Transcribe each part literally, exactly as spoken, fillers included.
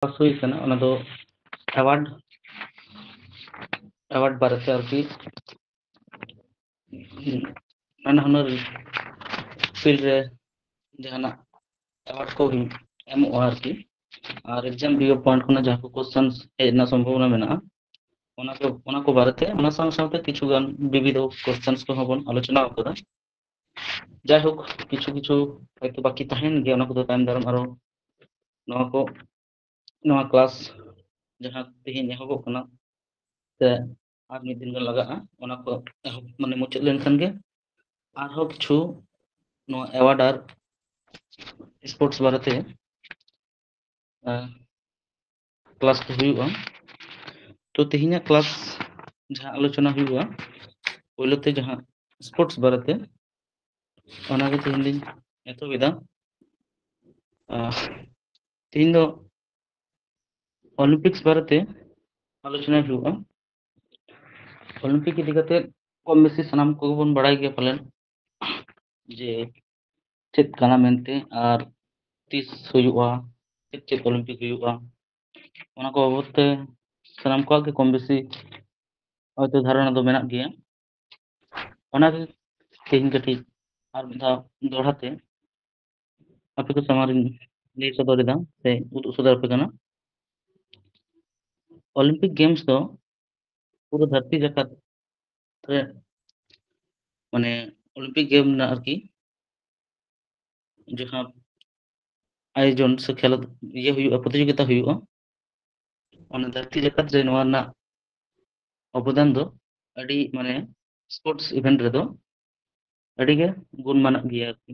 ᱯᱟᱥ ᱦᱩᱭ ᱠᱟᱱᱟ, ᱚᱱᱟ ᱫᱚ ᱮᱣᱟᱨᱰ ᱮᱣᱟᱨᱰ ᱵᱟᱨᱮᱛᱮ ᱟᱨᱠᱤ ᱱᱟᱱᱟ ᱦᱩᱱᱟᱹᱨ ᱯᱷᱤᱞᱰ ᱨᱮ ᱡᱟᱦᱟᱱᱟᱜ ᱮᱣᱟᱨᱰ ᱠᱚ ᱮᱢᱚᱜᱼᱟ ᱟᱨᱠᱤ᱾ ᱟᱨ ᱮᱠᱡᱟᱢ ᱵᱷᱤᱭᱩ ᱯᱚᱭᱮᱱᱴ ᱠᱷᱚᱱᱟᱜ ᱡᱟᱦᱟᱸ ᱠᱚ ᱠᱚᱥᱪᱮᱱᱥ ᱦᱮᱡ ᱨᱮᱱᱟᱜ ᱥᱚᱢᱵᱷᱚᱵᱚᱱᱟ ᱢᱮᱱᱟᱜᱼᱟ, ᱚᱱᱟ ᱠᱚ ᱚᱱᱟ ᱠᱚ ᱵᱟᱨᱮᱛᱮ, ᱚᱱᱟ ᱥᱟᱶ ᱥᱟᱶᱛᱮ ᱠᱤᱪᱷᱩ ᱜᱟᱱ ᱵᱤᱵᱤᱫᱷᱚ ᱠᱚᱥᱪᱮᱱᱥ ᱠᱚᱦᱚᱸ ᱵᱚᱱ ᱟᱞᱳᱪᱚᱱᱟ ᱟᱠᱟᱫᱟ᱾ ᱡᱟᱭᱦᱳᱠ, ᱠᱤᱪᱷᱩ ᱠᱤᱪᱷᱩ ᱦᱚᱭᱛᱳ ᱵᱟᱹᱠᱤ ᱛᱟᱦᱮᱱ ᱜᱮᱭᱟ, ᱚᱱᱟ ᱠᱚᱫᱚ ᱛᱟᱭᱚᱢ ᱫᱟᱨᱟᱢ ᱟᱨᱚ ᱱᱚᱣᱟ ᱠᱚ ᱱᱚᱣᱟ ᱠᱞᱟᱥ ᱡᱟᱦᱟᱸ ᱛᱮᱦᱮᱧ ᱮᱦᱚᱵᱚᱜ ᱠᱟᱱᱟ, ᱥᱮ ᱟᱨ ᱢᱤᱫ ᱫᱤᱱ ᱜᱟᱱ ᱞᱟᱜᱟᱜᱼᱟ, ᱚᱱᱟ ᱠᱚ ᱮᱦᱚᱵ ᱢᱟᱱᱮ ᱢᱩᱪᱟᱹᱫ ᱞᱮᱱᱠᱷᱟᱱ ᱜᱮ ᱟᱨᱦᱚᱸ ᱠᱤᱪᱷᱩ ᱱᱚᱣᱟ ᱮᱣᱟᱨᱰ ᱟᱨ ᱥᱯᱳᱨᱴᱥ ᱵᱟᱨᱮᱛᱮ ᱠᱞᱟᱥ ᱠᱚ ᱦᱩᱭᱩᱜᱼᱟ᱾ ᱛᱚ ᱛᱮᱦᱮᱧᱟᱜ ᱠᱞᱟᱥ ᱡᱟᱦᱟᱸ ᱟᱞᱳᱪᱚᱱᱟ ᱦᱩᱭᱩᱜᱼᱟ, ᱯᱳᱭᱞᱳ ᱛᱮ ᱡᱟᱦᱟᱸ ᱥᱯᱳᱨᱴᱥ ᱵᱟᱨᱮᱛᱮ, ᱚᱱᱟᱜᱮ ᱛᱮᱦᱮᱧ ᱞᱤᱧ ᱮᱛᱚᱦᱚᱵ ᱮᱫᱟ᱾ ᱟᱨ ᱛᱮᱦᱮᱧ ᱫᱚ ᱚᱞᱤᱢᱯᱤᱠᱥ ᱵᱟᱨᱮᱛᱮ ᱟᱞᱳᱪᱚᱱᱟᱭ ᱦᱩᱭᱩᱜᱼᱟ᱾ ᱚᱞᱤᱢᱯᱤᱠ ᱤᱫᱤ ᱠᱟᱛᱮ ᱠᱚᱢ ᱵᱮᱥᱤ ᱥᱟᱱᱟᱢ ᱠᱚᱜᱮ ᱵᱚᱱ ᱵᱟᱲᱟᱭ ᱜᱮᱭᱟ ᱯᱟᱞᱮᱱ, ᱡᱮ ᱪᱮᱫ ᱠᱟᱱᱟ ᱢᱮᱱᱛᱮ ᱟᱨ ᱛᱤᱥ ᱦᱩᱭᱩᱜᱼᱟ, ᱪᱮᱫ ᱪᱮᱫ ᱚᱞᱤᱢᱯᱤᱠ ᱦᱩᱭᱩᱜᱼᱟ, ᱚᱱᱟ ᱠᱚ ᱵᱟᱵᱚᱫ ᱛᱮ ᱥᱟᱱᱟᱢ ᱠᱚᱣᱟᱜ ᱜᱮ ᱠᱚᱢ ᱵᱮᱥᱤ ᱦᱚᱭᱛᱳ ᱫᱷᱟᱨᱚᱱᱟ ᱫᱚ ᱢᱮᱱᱟᱜ ᱜᱮᱭᱟ᱾ ᱚᱱᱟᱜᱮ ᱛᱮᱦᱮᱧ ᱠᱟᱹᱴᱤᱡ ᱟᱨ ᱢᱤᱫ ᱫᱷᱟᱣ ᱫᱚᱦᱲᱟ ᱛᱮ ᱟᱯᱮ ᱠᱚ ᱥᱟᱢᱟᱝ ᱨᱤᱧ ᱞᱟᱹᱭ ᱥᱚᱫᱚᱨ ᱮᱫᱟ ᱥᱮ ᱩᱫᱩᱜ ᱥᱚᱫᱚᱨ ᱟᱯᱮ ᱠᱟᱱᱟ᱾ ᱚᱞᱤᱢᱯᱤᱠ ᱜᱮᱢᱥ ᱫᱚ ᱯᱩᱨᱟᱹ ᱫᱷᱟᱹᱨᱛᱤ ᱡᱟᱠᱟᱛ ᱨᱮ, ᱢᱟᱱᱮ, ᱚᱞᱤᱢᱯᱤᱠ ᱜᱮᱢ ᱨᱮᱱᱟᱜ ᱟᱨᱠᱤ ᱡᱟᱦᱟᱸ ᱟᱭᱳᱡᱚᱱ ᱥᱮ ᱠᱷᱮᱞᱳᱰ ᱤᱭᱟᱹ ᱦᱩᱭᱩᱜᱼᱟ, ᱯᱨᱚᱛᱤᱡᱳᱜᱤᱛᱟ ᱦᱩᱭᱩᱜᱼᱟ, ᱚᱱᱟ ᱫᱷᱟᱹᱨᱛᱤ ᱡᱟᱠᱟᱛ ᱨᱮ ᱱᱚᱣᱟ ᱨᱮᱱᱟᱜ ᱚᱵᱚᱫᱟᱱ ᱫᱚ ᱟᱹᱰᱤ, ᱢᱟᱱᱮ, ᱥᱯᱳᱨᱴᱥ ᱤᱵᱷᱮᱱᱴ ᱨᱮᱫᱚ ᱟᱹᱰᱤᱜᱮ ᱜᱩᱱ ᱢᱟᱱᱟᱜ ᱜᱮᱭᱟ ᱟᱨᱠᱤ᱾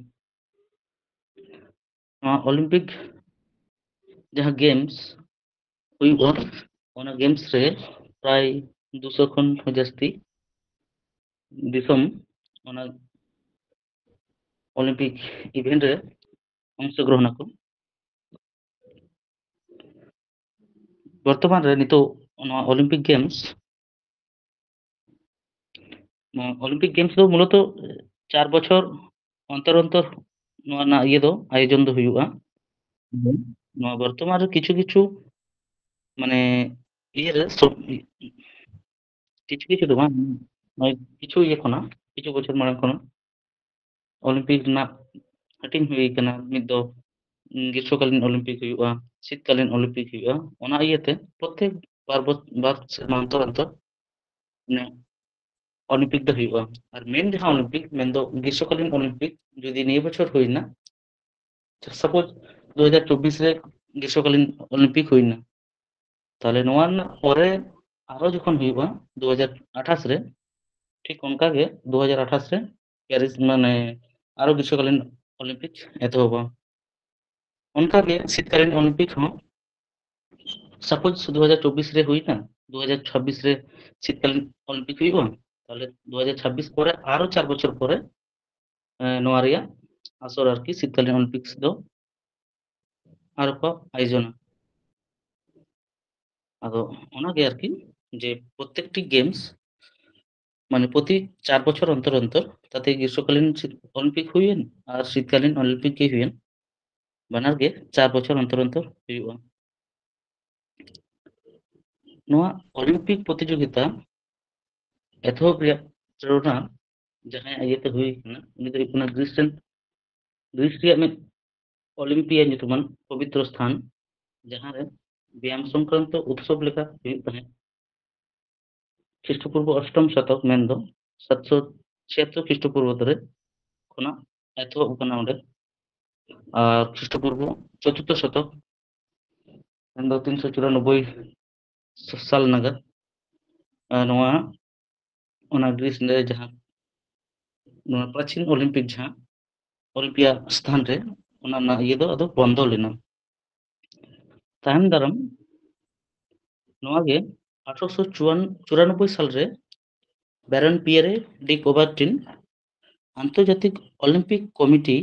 ᱱᱚᱣᱟ ᱚᱞᱤᱢᱯᱤᱠ ᱡᱟᱦᱟᱸ ᱜᱮᱢᱥ ᱦᱩᱭᱩᱜᱼᱟ, ᱚᱱᱟ ᱜᱮᱢᱥ ᱨᱮ ᱯᱨᱟᱭ ᱫᱩᱥᱚ ᱠᱷᱚᱱ ᱦᱚᱸ ᱡᱟᱹᱥᱛᱤ ᱫᱤᱥᱚᱢ ᱚᱱᱟ ᱚᱞᱤᱢᱯᱤᱠ ᱤᱵᱷᱮᱱᱴ ᱨᱮ ᱚᱝᱥᱚᱜᱨᱚᱦᱚᱱ ᱟᱠᱚ᱾ ᱵᱚᱨᱛᱚᱢᱟᱱ ᱨᱮ ᱱᱤᱛᱚᱜ ᱱᱚᱣᱟ ᱚᱞᱤᱢᱯᱤᱠ ᱜᱮᱢᱥ, ᱱᱚᱣᱟ ᱚᱞᱤᱢᱯᱤᱠ ᱜᱮᱢᱥ ᱫᱚ ᱢᱩᱞᱚᱛᱚ ᱪᱟᱨ ᱵᱚᱪᱷᱚᱨ ᱚᱱᱛᱚᱨ ᱚᱱᱛᱚᱨ ᱱᱚᱣᱟ ᱨᱮᱱᱟᱜ ᱤᱭᱟᱹ ᱫᱚ, ᱟᱭᱳᱡᱚᱱ ᱫᱚ ᱦᱩᱭᱩᱜᱼᱟ᱾ ᱱᱚᱣᱟ ᱵᱚᱨᱛᱚᱢᱟᱱ ᱨᱮ ᱠᱤᱪᱷᱩ ᱠᱤᱪᱷᱩ ᱢᱟᱱᱮ ᱤᱭᱟᱹ ᱨᱮ ᱥᱚᱵ ᱠᱤᱪᱷᱩ ᱠᱤᱪᱷᱩ ᱫᱚ ᱵᱟᱝ, ᱱᱚᱜᱼᱚᱭ ᱠᱤᱪᱷᱩ ᱤᱭᱟᱹ ᱠᱷᱚᱱᱟᱜ, ᱠᱤᱪᱷᱩ ᱵᱚᱪᱷᱚᱨ ᱢᱟᱲᱟᱝ ᱠᱷᱚᱱᱟᱜ ᱚᱞᱤᱢᱯᱤᱠ ᱨᱮᱱᱟᱜ ᱦᱟᱹᱴᱤᱧ ᱦᱩᱭ ᱠᱟᱱᱟ᱾ ᱢᱤᱫ ᱫᱚ, ᱩᱸ, ᱜᱨᱤᱥᱥᱚᱠᱟᱞᱤᱱ ᱚᱞᱤᱢᱯᱤᱠ ᱦᱩᱭᱩᱜᱼᱟ, ᱥᱤᱛᱠᱟᱞᱤᱱ ᱚᱞᱤᱢᱯᱤᱠ ᱦᱩᱭᱩᱜᱼᱟ᱾ ᱚᱱᱟ ᱤᱭᱟᱹᱛᱮ ᱯᱨᱚᱛᱮᱠ ᱵᱟᱨ ᱵᱚ-, ᱵᱟᱨ ᱥᱮᱨᱢᱟ ᱚᱱᱛᱚᱨ ᱚᱱᱛᱚᱨ ᱢᱟᱱᱮ ᱚᱞᱤᱢᱯᱤᱠ ᱫᱚ ᱦᱩᱭᱩᱜᱼᱟ᱾ ᱟᱨ ᱢᱮᱱ ᱡᱟᱦᱟᱸ ᱚᱞᱤᱢᱯᱤᱠ, ᱢᱮᱱᱫᱚ ᱜᱨᱤᱥᱥᱚᱠᱟᱞᱤᱱ ᱚᱞᱤᱢᱯᱤᱠ, ᱡᱩᱫᱤ ᱱᱤᱭᱟᱹ ᱵᱚᱪᱷᱚᱨ ᱦᱩᱭᱱᱟ, ᱥᱟᱯᱳᱡᱽ ᱫᱩ ᱦᱟᱡᱟᱨ ᱪᱚᱵᱵᱤᱥ ᱨᱮ ᱜᱨᱤᱥᱥᱚᱠᱟᱞᱤᱱ ᱚᱞᱤᱢᱯᱤᱠ ᱦᱩᱭᱱᱟ, ᱛᱟᱦᱞᱮ ᱱᱚᱣᱟ ᱨᱮᱱᱟᱜ ᱯᱚᱨᱮ ᱟᱨᱚ ᱡᱚᱠᱷᱚᱱ ᱦᱩᱭᱩᱜᱼᱟ ᱫᱩ ᱦᱟᱡᱟᱨ ᱟᱴᱷᱟᱥ ᱨᱮ, ᱴᱷᱤᱠ ᱚᱱᱠᱟ ᱜᱮ ᱫᱩ ᱦᱟᱡᱟᱨ ᱟᱴᱷᱟᱥ ᱨᱮ ᱯᱮᱨᱤᱥ, ᱢᱟᱱᱮ ᱟᱨᱚ ᱜᱨᱤᱥᱥᱚᱠᱟᱞᱤᱱ ᱚᱞᱤᱢᱯᱤᱠ ᱮᱛᱚᱦᱚᱵᱟ᱾ ᱚᱱᱠᱟ ᱜᱮ ᱥᱤᱛᱠᱟᱞᱤᱱ ᱚᱞᱤᱢᱯᱤᱠ ᱦᱚᱸ ᱥᱟᱯᱳᱡᱽ ᱫᱩ ᱦᱟᱡᱟᱨ ᱪᱚᱵᱵᱤᱥ ᱨᱮ ᱦᱩᱭᱱᱟ, ᱫᱩ ᱦᱟᱡᱟᱨ ᱪᱷᱟᱵᱵᱤᱥ ᱨᱮ ᱥᱤᱛᱠᱟᱞᱤᱱ ᱚᱞᱤᱢᱯᱤᱠ ᱦᱩᱭᱩᱜᱼᱟ, ᱛᱟᱦᱞᱮ ᱫᱩ ᱦᱟᱡᱟᱨ ᱪᱷᱟᱵᱵᱤᱥ ᱯᱚᱨᱮ ᱟᱨᱚ ᱪᱟᱨ ᱵᱚᱪᱷᱚᱨ ᱯᱚᱨᱮ, ᱮ, ᱱᱚᱣᱟ ᱨᱮᱭᱟᱜ ᱟᱥᱚᱨ ᱟᱨᱠᱤ ᱥᱤᱛᱠᱟᱞᱤᱱ ᱚᱞᱤᱢᱯᱤᱠᱥ ᱫᱚ ᱟᱨᱚ ᱠᱚ ᱟᱭᱳᱡᱚᱱᱟ᱾ ᱟᱫᱚ ᱚᱱᱟᱜᱮ ᱟᱨᱠᱤ, ᱡᱮ ᱯᱨᱚᱛᱮᱠᱴᱤ ᱜᱮᱢᱥ ᱢᱟᱱᱮ ᱯᱨᱚᱛᱤ ᱪᱟᱨ ᱵᱚᱪᱷᱚᱨ ᱚᱱᱛᱚᱨ ᱚᱱᱛᱚᱨ, ᱛᱟᱛᱮ ᱜᱨᱤᱥᱥᱚᱠᱟᱞᱤᱱ ᱥᱤ-, ᱚᱞᱤᱢᱯᱤᱠ ᱦᱩᱭᱮᱱ ᱟᱨ ᱥᱤᱛᱠᱟᱞᱤᱱ ᱚᱞᱤᱢᱯᱤᱠ ᱜᱮ ᱦᱩᱭᱮᱱ, ᱵᱟᱱᱟᱨ ᱜᱮ ᱪᱟᱨ ᱵᱚᱪᱷᱚᱨ ᱚᱱᱛᱚᱨ ᱚᱱᱛᱚᱨ ᱦᱩᱭᱩᱜᱼᱟ᱾ ᱱᱚᱣᱟ ᱚᱞᱤᱢᱯᱤᱠ ᱯᱨᱚᱛᱤᱡᱳᱜᱤᱛᱟ ᱮᱛᱚᱦᱚᱵ ᱨᱮᱭᱟᱜ ᱯᱨᱮᱨᱚᱱᱟ ᱡᱟᱦᱟᱸᱭᱟᱜ ᱤᱭᱟᱹᱛᱮ ᱦᱩᱭ ᱠᱟᱱᱟ, ᱩᱱᱤ ᱫᱚ ᱦᱩᱭᱩᱜ ᱠᱟᱱᱟ ᱜᱨᱤᱥ ᱨᱮᱱ, ᱜᱨᱤᱥ ᱨᱮᱭᱟᱜ ᱢᱤᱫ ᱚᱞᱤᱢᱯᱤᱭᱟ ᱧᱩᱛᱩᱢᱟᱱ ᱯᱚᱵᱤᱛᱨᱚ ᱥᱛᱷᱟᱱ, ᱡᱟᱦᱟᱸ ᱨᱮ ᱵᱮᱭᱟᱢ ᱥᱚᱝᱠᱨᱟᱱᱛᱚ ᱩᱛᱥᱚᱵ ᱞᱮᱠᱟ ᱦᱩᱭᱩᱜ ᱛᱟᱦᱮᱸᱫ᱾ ᱠᱷᱨᱤᱥᱴᱚᱯᱩᱨᱵᱚ ᱚᱥᱴᱚᱢ ᱥᱚᱛᱚᱠ, ᱢᱮᱱᱫᱚ ᱥᱟᱛᱥᱚ ᱪᱷᱤᱭᱟᱛᱛᱳᱨ ᱠᱷᱨᱤᱥᱴᱚᱯᱩᱨᱵᱚ ᱫᱷᱟᱹᱨᱤᱡ ᱠᱷᱚᱱᱟᱜ ᱮᱛᱚᱦᱚᱵ ᱟᱠᱟᱱᱟ ᱚᱸᱰᱮ᱾ ᱟᱨ ᱠᱷᱨᱤᱥᱴᱚᱯᱩᱨᱵᱚ ᱪᱚᱛᱩᱨᱛᱷᱚ ᱥᱚᱛᱚᱠ, ᱢᱮᱱᱫᱚ ᱛᱤᱱᱥᱚ ᱪᱩᱨᱟᱱᱚᱵᱵᱳᱭ ᱥᱟᱞ ᱱᱟᱜᱟᱫ, ᱟᱨ ᱱᱚᱣᱟ, ᱚᱱᱟ ᱜᱨᱤᱥ ᱨᱮ ᱡᱟᱦᱟᱸ ᱱᱚᱣᱟ ᱯᱨᱟᱪᱤᱱ ᱚᱞᱤᱢᱯᱤᱠ, ᱡᱟᱦᱟᱸ ᱚᱞᱤᱢᱯᱤᱭᱟ ᱥᱛᱷᱟᱱ ᱨᱮ, ᱚᱱᱟ ᱨᱮᱱᱟᱜ ᱤᱭᱟᱹ ᱫᱚ ᱟᱫᱚ ᱵᱚᱱᱫᱚ ᱞᱮᱱᱟ᱾ ᱛᱟᱭᱚᱢ ᱫᱟᱨᱟᱢ ᱱᱚᱣᱟ ᱜᱮ ᱟᱴᱷᱨᱚᱥᱚ ᱪᱩᱨᱟᱱᱚᱵᱵᱳᱭ ᱥᱟᱞ ᱨᱮ ᱵᱮᱨᱚᱱ ᱯᱤᱭᱮᱨᱮ ᱰᱤ ᱠᱳᱵᱟᱨᱴᱤᱱ ᱟᱱᱛᱚᱨᱡᱟᱛᱤᱠ ᱚᱞᱤᱢᱯᱤᱠ ᱠᱚᱢᱤᱴᱤ